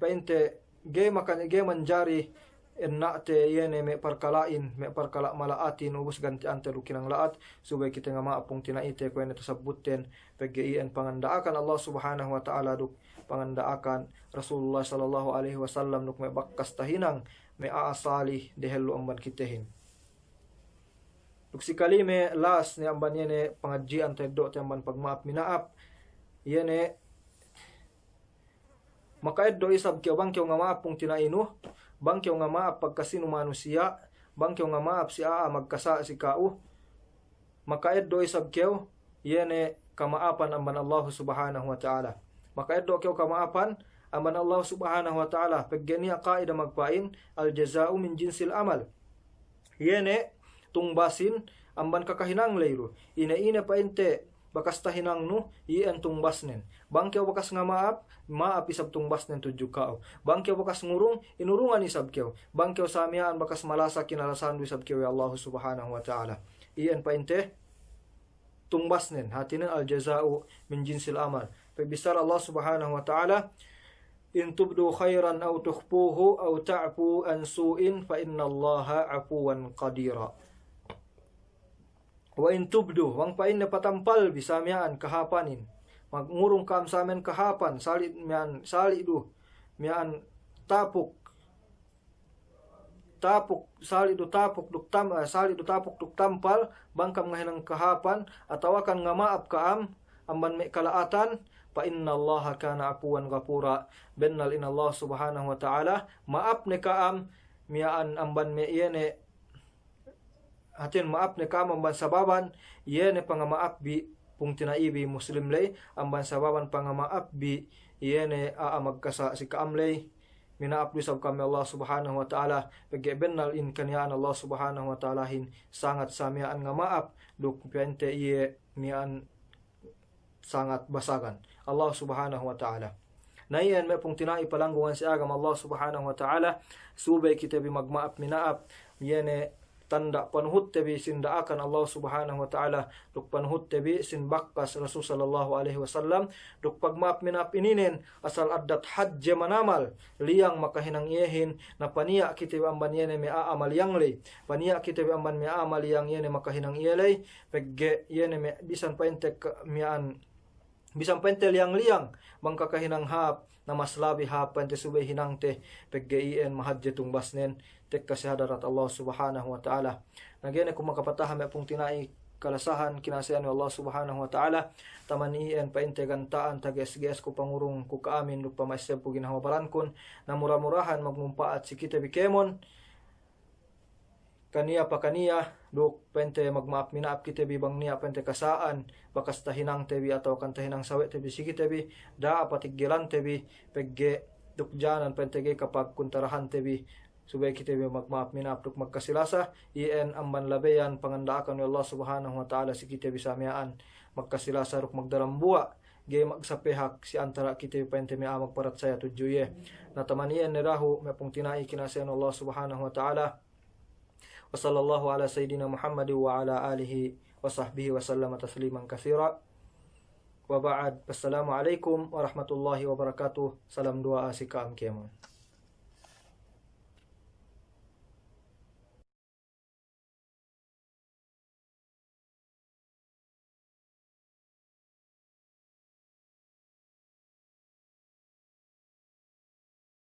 pa'inte, ga'i maka-, ga'i manjari enna'te iye ne me' parkala'in, me' parkala' mala'atin, ubus ganti'ante duk hinang la'at, subey kite ngama'ap pungtina'ite kuwe' ne tasabbutten, pegge' iyan panganda'akan Allah Subhanahu wa Ta'ala duk panganda'akan Rasulullah sallallahu alaihi wasallam duk me' bakkas tahinang, me' a'a salih dehellu amban kitehin. Duk si kalime, last ne amban iye ne pangadji'an ta'eddo'te amban pagma'ap-mina'ap, iye ne maka'eddo' isab kew bang kew ngama'ap pungtina'inu, bang kew ngama'ap pagkasinu manusiya', bang kew ngama'ap si a'a magkasa' si ka'u, maka'eddo' isab kew, iye ne kama'apan amban Allahu Subhanahu wa Ta'ala. Maka'eddo' kew kama'apan amban Allahu Subhanahu wa Ta'ala, pegge' niya' ka'ida magpa'in, "Al-jaza'u min jinsil amal." Iye ne tungbasin amban kakahinang ley du. Ine-ine pa'inte bakas tahinangnu, iyan tungbasnen. Bang kew bakas ngama'ap, ma'ap isab tungbasnen tudju ka'u. Bang kew bakas ngurung, inurungan isab kew. Bang kew sa miya'an bakas malasa, kinalasahan du isab kew we' Allahu Subhanahu wa Ta'ala. Iyan pa'inte tungbasnen, hātinen al-jaza'u min jinsil amal. Pa'in bissara Allah Subhanahu wa Ta'ala, "In tubdu khairan aw tukhfuhu aw ta'fu an su'in fa innallaha afuwan qadira." Wa in tubdu, bang pa'inne patampal bi sa miya'an kahāpanin. Mangurung ka'am sa miya'an kahāpan, sali' miya'an, sali' du miya'an tapuk. Tapuk, sali' du tapuk duk tam-, eh, sali' du tapuk duk tampal, bang ka'am ngahinang kahāpan, atawakan ngama'ap ka'am amban me' kala'atan, fa innallaha kana afuwan ghafura. Bennal in Allah Subhanahu wa Ta'ala, ma'ap ne ka'am, miya'an amban me' iye ne, hātin ma'ap ne ka'am amban sababan iye ne pangama'ap bi pungtina'i bi muslim ley, amban sababan pangama'ap bi iye ne a'a magkasa' si ka'am ley. Mina'ap du isab ka'am we' Allah Subhanahu wa Ta'ala, pegge' bennal in kaniya'an Allah Subhanahu wa Ta'alahin sangat sa miya'an ngama'ap, duk pa'inte iye miya'an sangat basagan Allah Subhanahu wa Ta'ala. Na iyan me' pungtina'i palanggungan si agama Allah Subhanahu wa Ta'ala, subey kite bi magma'ap-mina'ap, iye ne tanda' panuhutte bi sin da'akan Allah Subhanahu wa Ta'ala, duk panuhutte bi sin bakkas Rasul sallallahu alaihi wasallam, duk pagma'ap-mina'ap ininen, asal addat hadje manamal, liyang makahinang iyehin, na paniya' kite bi amban iye ne me' a'a maliyang ley, paniya' kite bi amban me' a'a maliyang iye ne makahinang iye ley, pegge' iye ne me' bisan pa'inte ke-, miya'an, bisan pa'inte liyang-liyang, bang kakahinang hāp, na mas labi hāp pa'inte subey hinangte, pegge' iyan mahadje tungbasnen, tekka si hadarat Allah Subhanahu wa Ta'ala. Na ga'i ne ku makapataha me' pungtina'i kalasahan, kinaseyanu Allah Subhanahu wa Ta'ala. Taman iyan pa'inte ganta'an tages-gesku, pangurungku ka'amin duk pama'essebku ginhawa barankun. Na mura-murahan magmumpa'at si kite bi kēmon, kaniya pa kaniya, duk pa'inte magma'ap-mina'ap kite bi bang niya' pa'inte kasa'an bakas tahinangte bi atawa kan tahinang sawe'te bi si kite bi, da'a patiggelante bi, pegge' duk jānan pa'inte ga'i kapagkuntarahante bi, subey kite bi magma'ap-mina'ap duk magkasilasa. Iyan amban labeyan panganda'akan we' Allah Subhanahu wa Ta'ala si kite bi sa miya'an, magkasilasa duk magdarambuwa', ga'i magsapehak si antara' kite bi pa'inte me' a'a magparatsaya tudju iye. Na taman iyan ne dahu' me' pungtina'i kinaseyanu Allah Subhanahu wa Ta'ala. Wa sallallahu ala sayyidina Muhammadin wa ala alihi wa sahbihi wa sallama tasliman katsira. Wa ba'd. Assalamu alaikum warahmatullahi wabarakatuh. Salam duwa'a si ka'am kēmon.